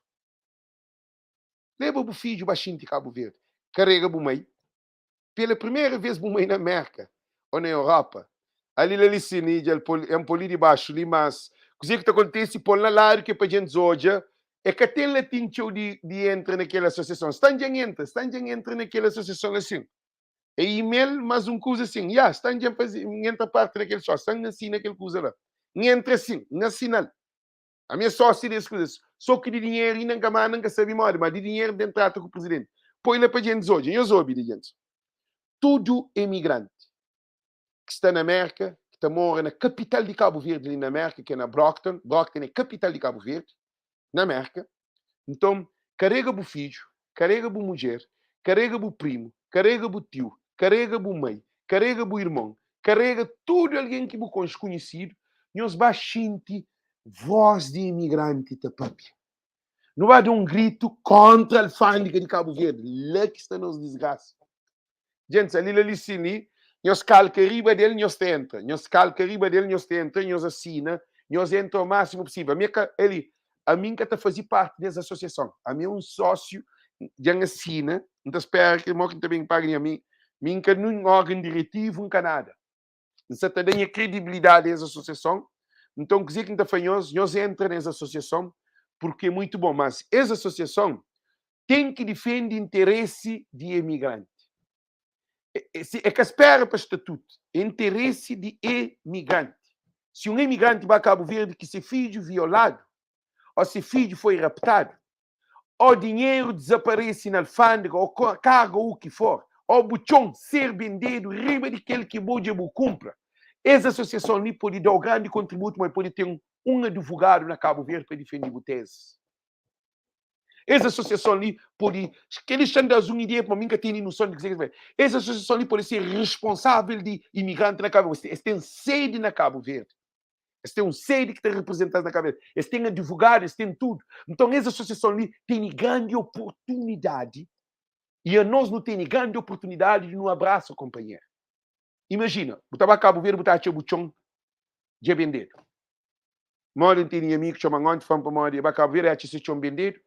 Leba bu fidju ba xinti Kabu Verdi. Karega bu mai. Pela primera vez bu mai na Merka ou na Europa. Ali la li sin i dja el pol en pol li di baxu li mas kuze ki ta kontesi pol na ladu ki é pa djentis odja e ka ten latin txeu di di entra na kel asosiason. Sta dja N entra sta dja N entra na kel asosiason asin. É email mas un kuza asin. Ya sta dja N faze N entra parti na kel sósiu sta N asina kel kuza la. N entra asin N asina-l. Ami é sósiu des kuzas. Só ki di dinheru inda N ka manda, N ka sabe modi, ma di dinheru N ten trata ku prizidenti. Poi la pa djentis odja. Nhos obi di djentis. Tudu emigranti ki sta na Merka, ki ta mora na kapital di Kabu Verdi li na Merka, ki é na Brockton, Brockton é kapital di Kabu Verdi, na Merka, nton, karega bu fidju, karega bu mudjer, karega bu primu, karega bu tiu, karega bu mai, karega bu irmon, karega tudu algen ki bu konxe, konhisidu, nhos ba xinti Voz di imigranti ta papia. Nu ba da un gritu kontra alfandega di Kabu Verdi. La ki sta nos disgrasa. Gentis, ali la li sin li, nhos kalka riba del, nhos ta entra. Nhos kalka riba del, nhos ta entra, nhos asina, nhos entra o masimu posivel. Ami é ka, ali, ami N ka ta fazi parti des asosiason. Ami é un sósiu, dja N asina, N ta spera ki mo ki N ta ben paga nha, mi, mi N ka nun órgan diretivu, N ka nada. N sa ta da nha kredibilidadi a es asosiason. Nton, kuzê ki N ta fla nhos? Nhos entra na es asosiason, purki é muitu bon. Mas es asosiason ten ki difende interesi di emigranti. É ka spera pa statutu, é interesi di emigranti. Si un emigranti ba Kabu Verdi ki se fidju violadu, ô se fidju foi raptadu, ó dinheru dizaparese na alfândega, ó karga ô u ki for, ó bu txon ser bendedu riba di kel ki bo dja bu kunpra, es asosiason li pode da-u grandi kontributu, ma el pode ten un advogadu na Kabu Verdi pa difende bu tezi. Es asosiason li pode, kel-li xa-m da-s un ideia, pamodi mi N ka tene noson di kuzê ki es fla. Es asosiason li pode ser responsável di imigranti na Kabu Verdi. Es ten sedi na Kabu Verdi. Es ten un sedi ki ta reprezenta-s na Kabu Verdi. Es ten advogadu, es ten tudu. Nton, es asosiason li tene grandi oportunidadi i anos nu tene grandi oportunidadi di nu abrasa konpanheru. Imajina, bu ta ba Kabu Verdi bu ta atxa bu txon dja bendedu. Modi N tene nha amigu txoma-m onti, fla-m pamodi e ba Kabu Verdi e atxa se txon bendedu.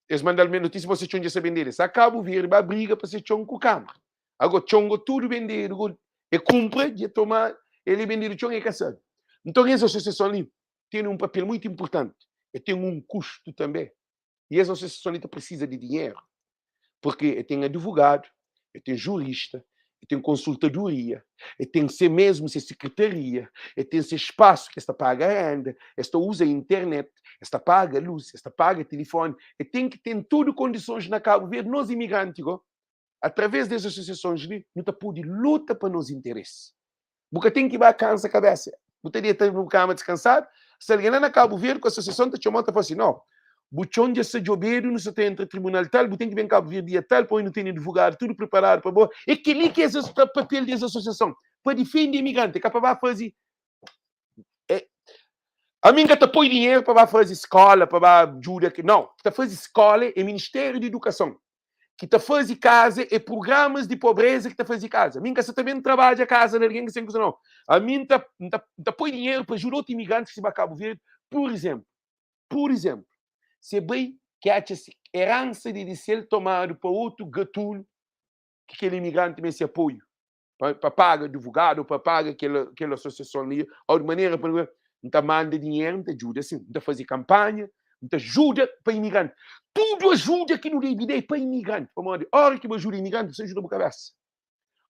Es manda-l me notisia ma se txon dja sta bendedu. E sta Kabu Verdi ba briga pa se txon ku Kamara. Ago txon go tudu bendedu go e kunpra dja toma el e bendedu txon e ka sabe. Nton es asosiason li ten un papel muitu inpurtanti, e ten un kustu tanbe i es asosiason li ta prisiza di dinheru purki e ten advogadu, e ten jurista, e ten konsultadoria, e ten se mesmu se sekretaria, e ten se spasu ki es ta paga renda, es ta uza internet, es ta paga lus, es ta paga tilifoni, e ten ki ten tudu kondisons na Kabu Verdi. Nos imigranti go, através des asosiasons li, nu ta pudi luta pa nos interesi. Bu ka ten ki ba kansa kabesa. Bu ta deta na bu kama diskansadu. Si algen la na Kabu Verdi ku asosiason ta txoma-u ta fla si, No, bu txon dja sta djobedu, nu sta ta entra tribunal tal, bu ten ki ben Kabu Verdi dia tal, poi nu tene advogadu tudu priparadu pa bo. É kel-li ki es papel di es asosiason, pa difende imigranti, é ka pa ba faze é Ami N ka ta poi dinheru pa ba faze skóla, pa ba djuda, nau, ki ta faze skóla é Ministériu di Idukason. Ki ta faze kaza é prugramas di pobreza ki ta faze kaza. Mi N ka sa ta ben trabadja kaza di algen ki sen kuza nau. Ami N ta N ta N ta poi dinheru pa ajuda otu imigrantis ki sta ba Kabu Verdi. Pur izénplu, pur izénplu, si e bai ki atxa si eransa di di sel tomadu pa otu gatulu ki kel imigranti meste apoiu pa pa paga advogadu ou pa paga kel kel asosiason li ou di manera pa N ta manda dinheru N ta djuda sin N ta faze kanpanha N ta juda pa imigranti tudu ajuda ki nu debe da é pa imigranti pamodi ora ki bu ajuda imigranti bu sta ajuda bu kabesa.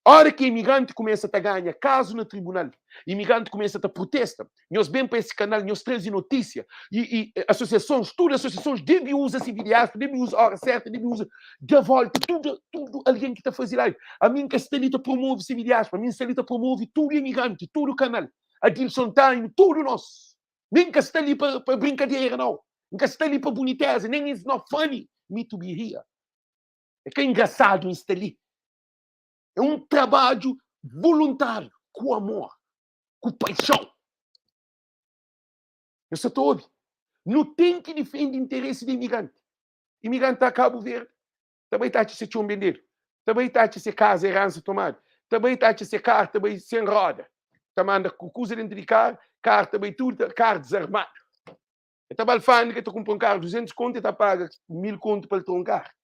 Ora ki imigranti kumesa ta ganha kazu na tribunal, imigranti kumesa ta prutesta, nhos ben pa esi kanal, nhos traze notisia, i, i asosiasons, tudu asosiasons debi uza CVDF, debi uza Hora Certa, debi uza Da Volta, tudu, tudu algen ki ta faze live. Ami N ka sta li ta promove CVDF, ami N sta li ta promove tudu imigranti, tudu kanal, Adilson Time, tudu nos. Mi N ka sta li pa, pa brinkadera, nau. N ka sta li pa buniteza, nen it's not funny me to be here. É ka engrasadu N sta li. É un trabadju voluntáriu, ku amor, ku paixon. Nhos sa ta obi? Nu ten ki difende interesi di imigranti. Imigranti ta Kabu Verdi, ta bai ta atxa se txon bendedu, ta bai ta atxa se kaza eransa tomadu, ta bai ta atxa se karu ta bai sen roda, ta manda ku kuza dentu di karu, karu ta bai tudu, karu dizarmadu. E ta ba alfândega, ta kunpra un karu 200 kontu, e ta paga 1000 kontu pa el tra un karu.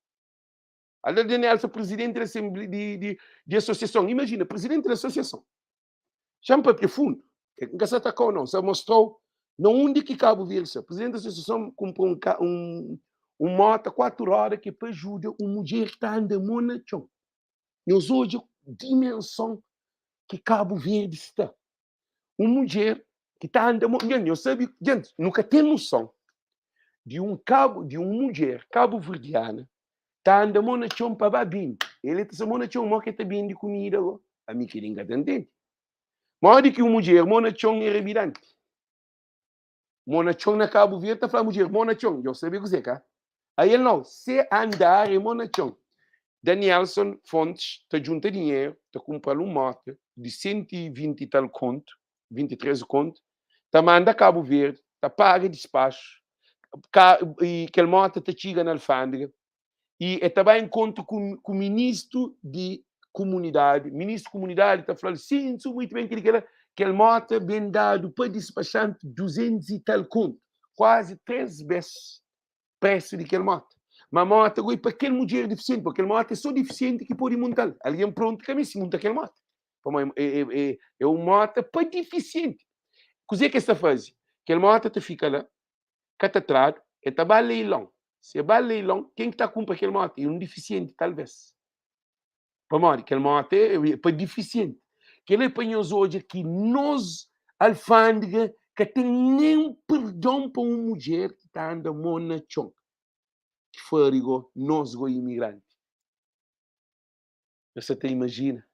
Alda Daniel sa presidenti di asenble di di di asosiason. Imajina, presidenti di asosiason. Xa-m papia fundu. N ka sa ataka-u nau. N sa mostra-u na undi ki Kabu Verdi sta. Presidenti di asosiason kunpra un ka un un mota 4 roda ki é pa ajuda un mudjer ki ta anda mo na txon. Nhos odja dimenson ki Kabu Verdi sta. Un mudjer ki ta anda mo Nha, nhos sabe, djenti, nu ka ten noson di un kabu di un mudjer kabuverdiana ta anda mo na txon pa ba bindi. El ta sta mo na txon, mo ke ta bindi kumida go? Ami kel-li N ka ta ntende. Modi ki un mudjer mo na txon é rabidanti? Mo na txon na Kabu Verdi ta fla mudjer mo na txon. Dja bu sabe kuzê ka? Aí el nau, se andar é mo na txon. Danielson Fontes ta djunta dinheru, ta kunpra-l un mota di 120 i tal kontu, 23 kontu, ta manda Kabu Verdi, ta paga dispaxu, ka, i kel mota ta txiga na alfândega i e ta ba enkontru ku, ku ministru di kumunidadi. Ministru di kumunidadi ta fla-l, sin, su muitu ben, kel-li, kel-la. Kel mota ben dadu pa dispaxanti 200 i tal kontu, kuazi 3 bes presu di kel mota. Ma mota goi pa kel mudjer difisienti, pa kel mota é so difisienti ki pode munta-l. Algen prontu ka meste munta kel mota. Pamodi é, é, é, é un mota pa difisienti. Kuzê ki es ta faze? Kel mota ta fika la, ka ta tradu, el ta ba leilon. Si el ba leilon, ken ki ta kunpra kel mota? É un difisienti, talvês. Pamodi kel mota é pa difisienti. Kel-li é pa nhos odja ki nos alfândega ka ten nen perdon pa un mudjer ki ta anda mô na txon. Ki fari go nos go imigranti. Nhos sa ta imajina?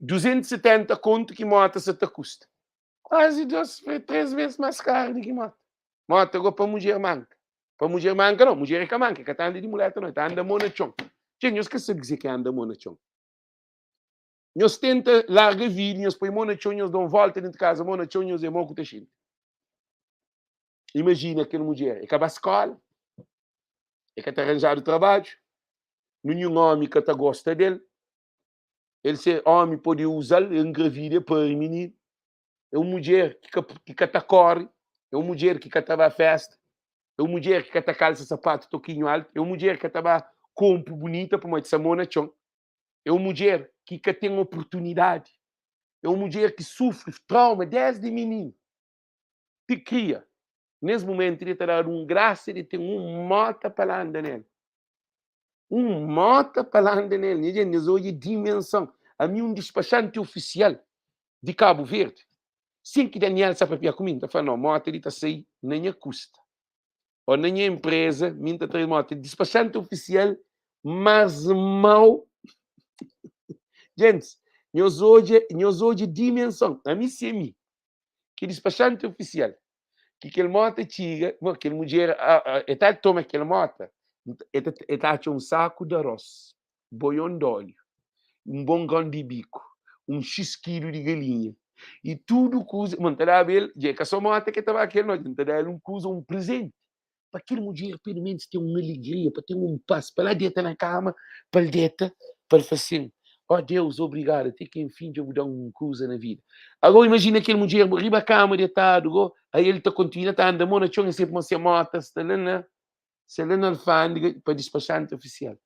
270 kontu ki mota sa ta kusta. Kuazi 2, 3 ves más karu di ki mota. Mota go pa mudjer manka. Pa mudjer manka nau, mudjer é ka manka, é ka ta anda di muleta nau, é ta anda mô na txon. Txê, nhos ka sabe kuzê ki é anda mô na txon. Nhos tenta larga vida, nhos poi mô na txon, nhos da un volta dentu kaza mô na txon, nhos é mô ku ta xinti. Imajina kel mudjer, é ka ba skola, é ka ta ranjadu trabadju, ninhun omi ka ta gosta del, el se omi pode uza-l, el engravida, el pari mininu. É un mudjer ki ka, ki ka ta kóre, é un mudjer ki ka ta ba fésta, é un mudjer ki ka ta kalsa sapatu tokinhu altu, é un mudjer ki ka ta ba. Konpu bunita pamodi sa mô na txon. É un mudjer ki ka ten oportunidadi. É un mudjer ki sufri trauma desdi mininu ti kria. Nes mumentu li ta dadu un grasa di ten un mota pa landa nel. Un mota pa landa nel. Nha jenti, nhos odja dimenson. Ami un dispaxanti ofisial di Kabu Verdi, sin ki Daniel sa papia ku mi, N ta fla, no, mota li ta sai na nha kusta. Ô na nha empresa, mi N ta traze mota. Dispaxanti ofisial más mau. Gentis, nhos odja, nhos odja dimenson. Ami si é mi, ki dispaxanti ofisial, ki kel mota txiga, mo, kel mudjer, e ta toma kel mota, e ta, e ta atxa un saku di arroz, boion di óleo, un bon gran di biku, un xis kilu di galinha, i tudu kuza. Mo, N ta daba el, dja é ka so mota ke ta ba kel noti, N ta da-l un kuza, un prezenti, pa kel mudjer pelu menus ten un alegria, pa ten un pas, pa la deta na kama, pa el deta, pa el fla sin, Ó Deus, obrigadu, ti ki enfin dja bu da-m un kuza na vida. Agó imajina kel mudjer riba kama detadu go, aí el ta kontinua ta anda mô na txon, el sebe ma se mota sta la na, sta la na alfândega pa dispaxanti ofisial.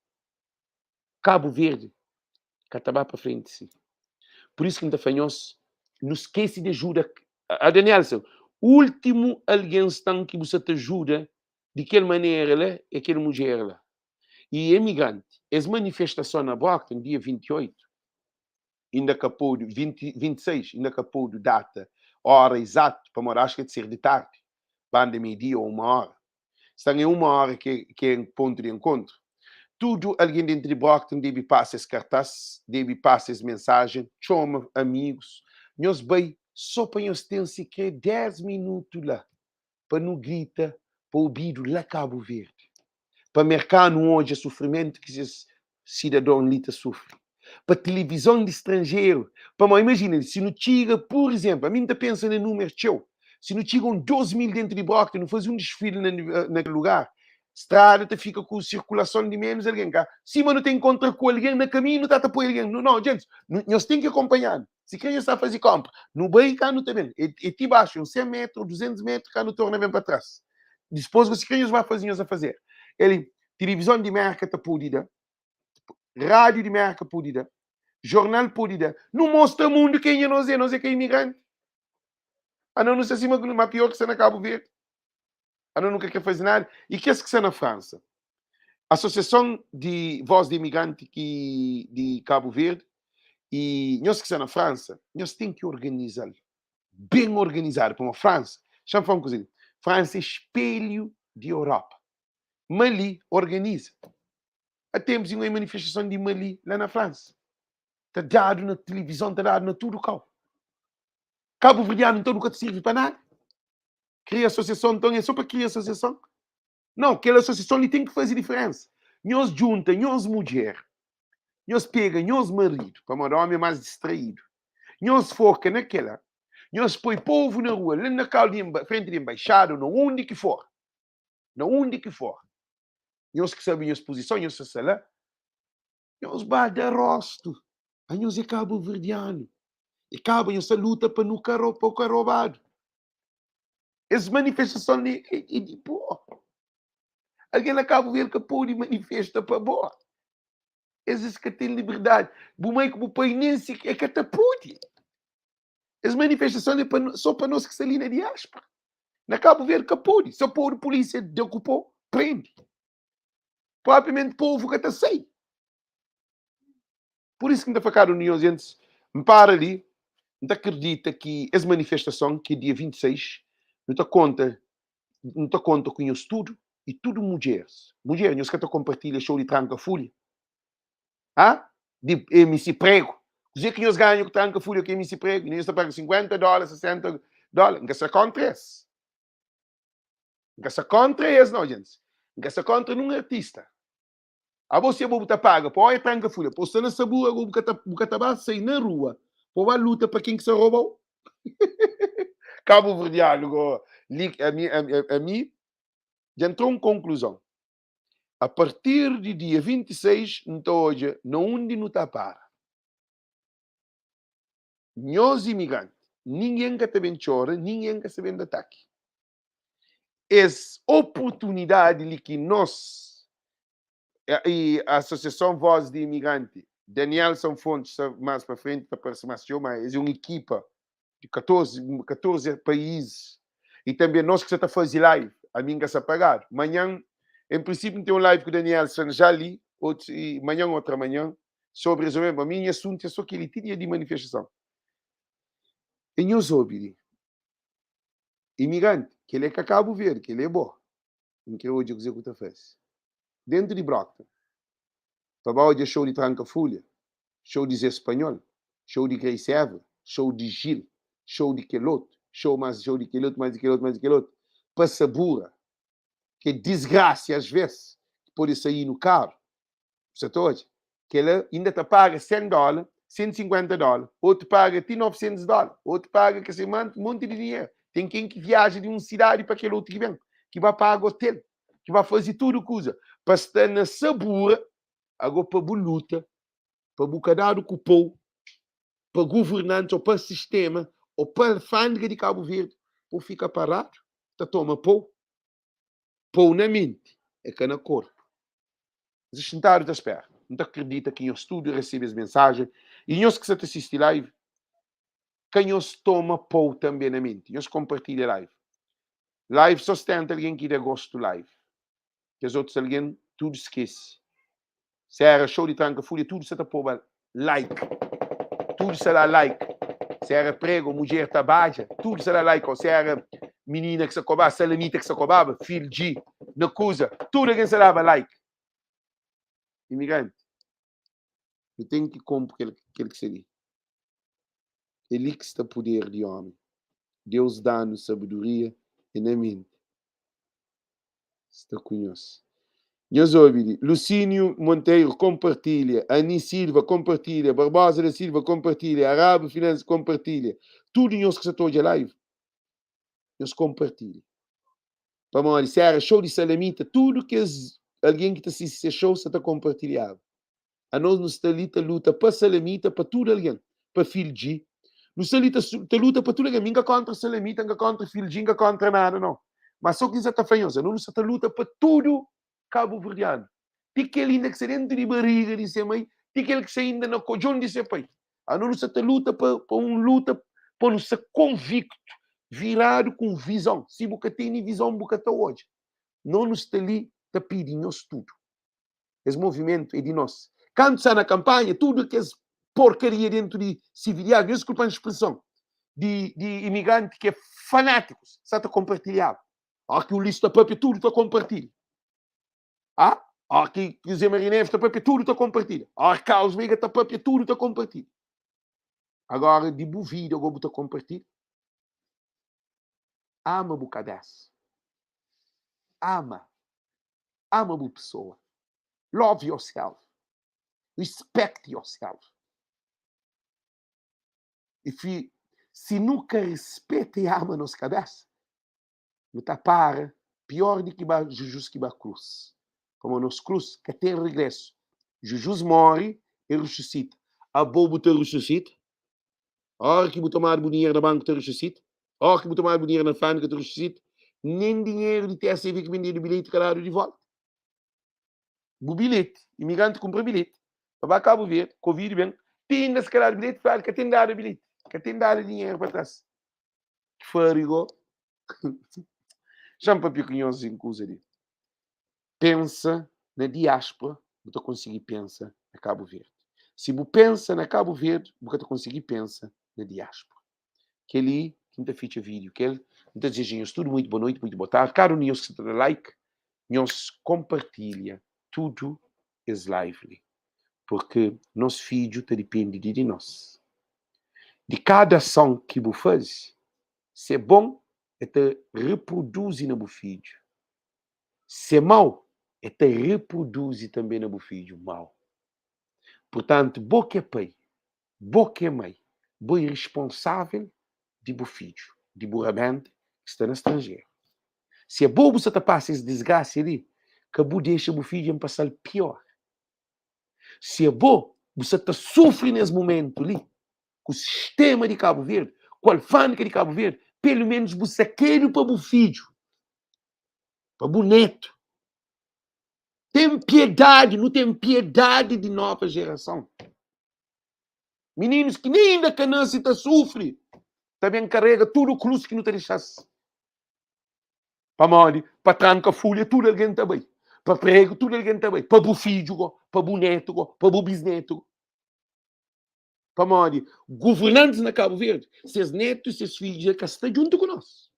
Kabu Verdi ka ta ba pa frenti si. Pur isu ki N ta fla nhos, nu skese di ajuda. A Danielson, últimu algen stan ki bu sa ta ajuda di kel manera la é kel mudjer la. I emigranti, es manifestason na Brockton dia 28, inda ka podu, 20, 26, inda ka podu data, ora izatu, pamodi axu ki é di ser di tardi, banda mei dia ou uma ora. Sta é uma ora ki ki é pontu di enkontru. Tudu algen dentru di Brockton debe pasa es kartas, debe pasa es mensajen, txoma amigus, nhos bai so pa nhos ten sikrê 10 minutu la pa nu grita pa obidu la Kabu Verdi, pa merkanu odja sufrimentu ki ses sidadon li ta sufri, pa tilivizon di stranjeru, pamodi imajina si nu txiga, pur izenplu, ami N ta pensa na numeru txeu, si nu txiga un 2 mil dentu di Brockton, nu faze un disfili na kel lugar, strada ta fika ku sirkulason di menus algen, ka sima nu ta inkontra ku algen na kaminhu, nu ta ta poi algen, no, gentis, nhos ten ki akonpanha-nu, si kre nhos sta faze konpra, nu bai ka nu ta ben, é ti baxu, un 100 metru, 200 metru, ka nu torna ben pa tras, dispos si kre nhos ba faze nhos afazer. El, tilivizon di Merka ta pode da, rádiu di Merka pode da, jornal pode da, nu mostra mundu kenha nos é, nos é ka imigranti. Ah, não, não sei se mas pior que está na Cabo Verde. Ah, não, nunca quer fazer nada. E que que está na França? Associação de Voz de Imigrante que, de Cabo Verde e nós que está na França, nós tem que organizar bem organizado para uma França. Deixa eu falar uma coisa. França é espelho de Europa. Mali organiza. Há tempos uma manifestação de Mali lá na França. Está dado na televisão, está dado na tudo cá. Cabo Verdeano então nunca te serve para nada. Cria associação, então é só para criar associação. Não, aquela associação ali tem que fazer diferença. Nós junta, nós mulher, nós pega, nós marido, para o homem é mais distraído. Nós foca naquela. Nós põe povo na rua, lá na cal de frente de embaixada, no onde que for. Na onde que for. Nós que sabem as posições, nós se lá. Nós bada rosto. A nós é cabo verdiano. E cabo nós luta para não para roubado. Essa manifestação é de boa. Alguém na Cabo Verde que pode manifesta para boa. Esses que têm liberdade. Bu mãe que bu pai nem se é que até pode. Essa manifestação é para, só para nós que está ali na diáspora. Na Cabo Verde que pode. Só pode polícia de ocupou, prende. Propriamente povo que está sei. Por isso que me está a união, gente, me para ali, me acredita que essa manifestação, que é dia 26, não está conta, não está conta com isso tudo e tudo mulheres. Mulher, nós que tá compartilha show de tranca folha. Ah? De MC Prego. Dizer que nós ganhamos com tranca folha que MC Prego, nós está pagando US$ 50, US$ 60. Não está contra esse. Não está contra esse, não, gente. Não está contra nenhum artista. A você vou botar paga, pô, é tranca folha, pô, está na sabura, vou botar sair na rua, pô, vai luta para quem que se roubou. Cabo Verdeano, a mim, já entrou em conclusão. A partir de dia 26, então hoje, não onde não está para. Nós imigrantes, ninguém que também chora, ninguém que se vende ataque. Essa oportunidade que nós. E Asosiason Voz di Imigranti, Danielson Fontes sta más pa frenti, ta parse más txeu, má es é un ekipa di 14, 14 país. E tanbê nos ki sa ta faze live, ami N ka sa pagadu. Manhan, en prinsípiu, N ten un live ku Danielson já li, otus, e manhan, otra manhan, sobri es mesmu. Ami nha asuntu é sô kel-li, ti dia di manifestason. E nhos obi li, imigranti, kel-li é ka Kabu Verdi, kel-li é bo. N kre odja kuzê ku ta faze. Dentu di Brockton, pa ba odja show di Tranka Fulha, show di Zé Spanhol, show di Grace Évora, show di Gil, show di kel otu, show más show di kel otu, más di kel otu, más di kel otu, pa sabura ke disgrasia as vez ki pode saí-nu karu. Bu sa ta odja? Kela inda ta paga 100 dóla, 150 dóla, otu paga ti 900 dóla, otu paga ka sei mantu, monti di dinheru. Ten ken ki viaja di un sidadi pa kel otu ki ben, ki ba paga otel, ki ba faze tudu kuza pa sta na sabura. Ago pa bu luta pa bu ka dadu ku pou pa guvernantis o pa sistema o pa alfandega di Kabu Verdi, bu fika paradu ta toma pou. Pou na menti, é ka na korpu. Nhos xintadu ta spera. N ta kridita ki nhos tudu resebe es mensajen i nhos ki sa ta sisti live, ka nhos toma pou tanbe na menti. Nhos konpartilha live. Live so 70 algen ki da gostu live. Kes otus algen tudu skese. Se era show di tranka fulha tudu sa ta poba like tudu sa da like se era prego mudjer ta badja tudu sa da like ou se era minina ki sa kobaba salamita ki sa kobaba fil G na kuza tudu algen sa daba like imigranti nu ten ki konpo kel kel ki sta li é li ki sta puder di omi Deus danu sabedoria é na menti sta ku nhos. Nhos obi li, Lucínio Monteiro konpartilha, Ani Silva konpartilha, Barbosa da Silva konpartilha, Arabe Finance konpartilha. Tudu nhos ki sa ta odja live, nhos konpartilha. Pamodi se era show di Salamita, tudu kes algen ki ta sisti se show sa ta konpartilhaba. Anos nu sta li ta luta pa Salamita, pa tudu algen, pa Phil G. Nu sta li ta, ta luta pa tudu algen. Mi N ka kontra Salamita, N ka kontra Phil G, N ka kontra nada, nau. Ma so ki N sa ta fla nhos, anos nu sta ta luta pa tudu kabuverdianu. Ti kel inda ki sta dentu di bariga di se mai, ti kel ki sta inda na kodjon di se pai. Anos nu sta ta luta pa, pa un luta pa nu sta konviktu, viradu ku un vizon. Si bu ka tene vizon, bu ka ta odja. Nos nu sta li ta pidi nhos tudu. Es movimentu é di nos. Kantu sta na kanpanha, tudu kes porkaria dentu di sividiadu, nhos diskulpa-m spreson, di, di imigranti ki é fanátikus, sa ta konpartilhaba. Óra ki Ulisses ta papia, tudu ta konpartilha. Ah, óra ki José Maria Neves ta papia, tudu ta konpartilha. Óra ki Carlos Veiga ta papia, tudu ta konpartilha. Agora, di bu vida, agora bu ta konpartilha? Ama bu kabesa. Ama. Ama bu pesoa. Love yourself. Respect yourself. If you, si nu ka respeta i ama nos kabesa, nu ta para pior di ki ba Jujus ki ba krus. Pamo nos krus ka ten regresu. Jujus more, e rususita. Abo bu ta rususita? Ora ki bu tomadu bu dinheru na banku ta rususita? Ora ki bu tomadu bu dinheru na fábrika ta rususita? Nen dinheru di TSV ki bendedu bilheti ka dadu di volta. Bu bilheti, imigranti kunpra bilheti pa ba Kabu Verdi, Covid ben, ti inda si ka dadu bilheti, fladu ka ten dadu bilheti, ka ten dadu dinheru pa tras. Ki fari go? Xa-m papia ku nhos un kuza li. Pensa na diáspora, bu ta konsigi pensa na Kabu Verdi. Si bu pensa na Kabu Verdi, bu ka ta konsigi pensa na diáspora. Kel-li ki N ta fitxa vídiu kel. N ta dizeja nhos tudu muitu boa noiti, muitu boa tardi. Kada un di nhos ki sa ta da like, nhos konpartilha tudu es live li. Purki nos fidju ta dipende di di nos. Di kada ason ki bu faze, si é bon, el ta reproduzi na bu fidju. Se mau, e ta reproduzi tanbe na bu fidju mau. Purtantu, bo ki é pai, bo ki é mai, bo é responsável di bu fidju, di bu rabenta ki sta na stranjeru. Si abo bu sa ta pasa es disgrasia li, ka bu dexa bu fidju en pasa-l pior. Si abo bu sa ta sufri nes mumentu li, ku sistema di Kabu Verdi, ku alfândega di Kabu Verdi, pelu menus bu sakedu pa bu fidju. pa bu netu. Ten piedadi, nu ten piedadi di nova jerason. Mininus ki nen inda ka nase ta sufri, ta ben karega tudu krus ki nu ta dexa-s. Pamodi pa tranka fulha tudu algen ta bai, pa pregu tudu algen ta bai, pa bu fidju go, pa bu netu go, pa bu bisnetu go. Pamodi governantis na Kabu Verdi, ses netu i ses fidju dja ka sta djuntu ku nos.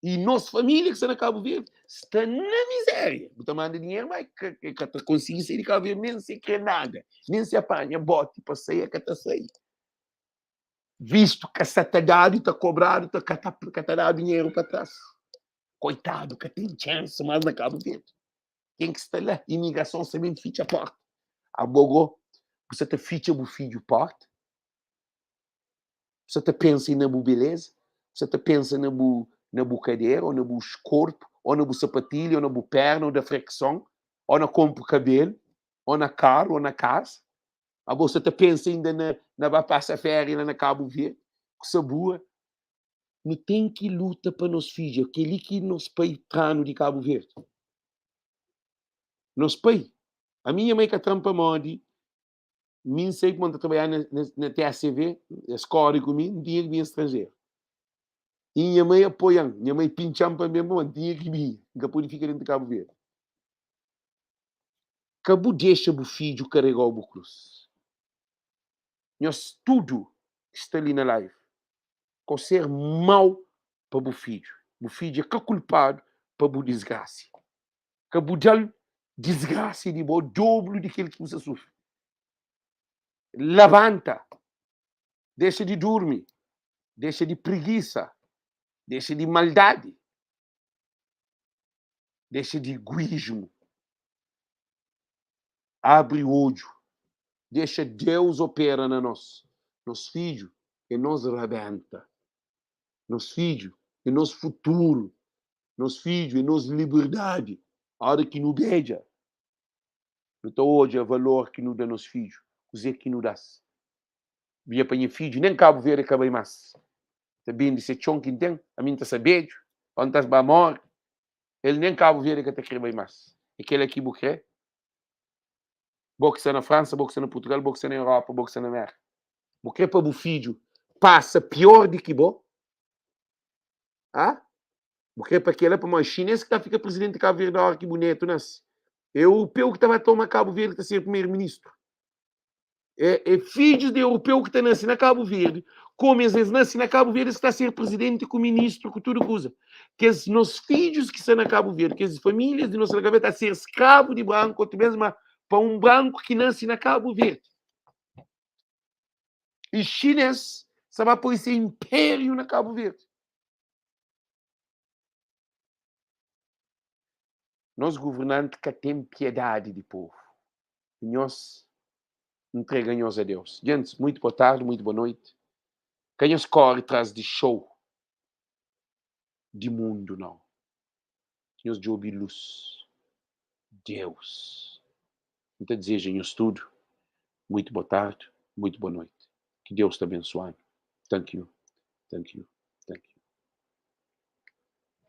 I nos família ki sta na Kabu Verdi sta na mizéria. Bu ta manda dinheru, ma e ka ta konsigi sai di Kabu Verdi nen si e kre nada, nen si panha boti pa sai, e ka ta sai. Vistu ka sa ta dadu, ta kobradu, ta ka ta ka ta dadu dinheru pa tras. Koitadu, ka ten txansi mas na Kabu Verdi. Ken ki sta la, imigrason sta ben fitxa porta. Abo go, bu sa ta fitxa bu fidju porta? Bu sa ta pensa na bu beleza? Bu sa ta pensa na bu na bu kadera, ou na bu korpu, ou na bu sapatilha, ou na bu perna, ou da frekson, ou na konpo kabelu, ou na karu, ou na kasa? Abo sa ta pensa inda na na ba pasa féria la na Kabu Verdi, ku sabura? Nu ten ki luta pa nos fidju. É kel-li ki nos pai tra-nu di Kabu Verdi. Nos pai, ami nha mai ka tra-m pamodi mi N sai kuma N ta trabadja na, na, na TACV, es kóre ku mi, N tinha ki binha stranjeru. I nha mai apoia-m, nha mai pintxa-m pa N ben pamodi N tinha ki binha, N ka pode fika déntu di Kabu Verdi. Ka bu dexa bu fidju karega-u bu krus. Nhos tudu ki sta li na live, ka ser mau pa bu fidju. Bu fidju é ka kulpadu pa bu disgrasia. Ka bu da-l disgrasia di bo doblu di kel ki bu sta sufri. Labanta, dexa di durmi, dexa di prigisa, dexa di maldadi, dexa di iguísmu. Abri odju, dexa Deus opera na nos. Nos fidju é nos rabenta, nos fidju é nos futuru, nos fidju é nos liberdadi. Ora ki nu bedja, nu ta odja valor ki nu da nos fidju, kuzê ki nu da-s. Bia pa nha fidju, nen Kabu Verdi ka bai más. Ta bende se txon ki N ten, ami N ta sta bedju, ô N ta ba móre. El nen Kabu Verdi ka ta kre bai más. É kela ki bu kre? Bo ki sta na Fransa, bo ki sta na Purtugal, bo ki sta na Europa, bo ki sta na Merka. Bu kre pa bu fidju pasa pior di ki bo? Ha? Bu kre pa kela pamodi xinês ki ta fika presidenti di Kabu Verdi ora ki bu netu nase. É europeu ki ta ba toma Kabu Verdi ta ser primeiro-ministru. É, é fidjus di europeu ki ta nase na Kabu Verdi, komu es es nase na Kabu Verdi, es ta ser presidenti ku ministru ku tudu kuza. Kes nos fidjus ki sta na Kabu Verdi, kes famílias di nos na Kabu Verdi ta ser skravu di branku, otu bes ma pa un branku ki nase na Kabu Verdi. E xinês sa ba poi se impériu na Kabu Verdi. Nos governanti ka ten piedadi di povu. Nhos ntrega nhos a Deus. Gentis, muito boa tardi, muito boa noite. Ka nhos kóre tras di show di mundu, nau. Nhos djobe lus. Deus. N ta dizeja nhos tudu muito boa tardi, muito boa noite. Ki Deus ta abensua-nu. Thank you. Thank you.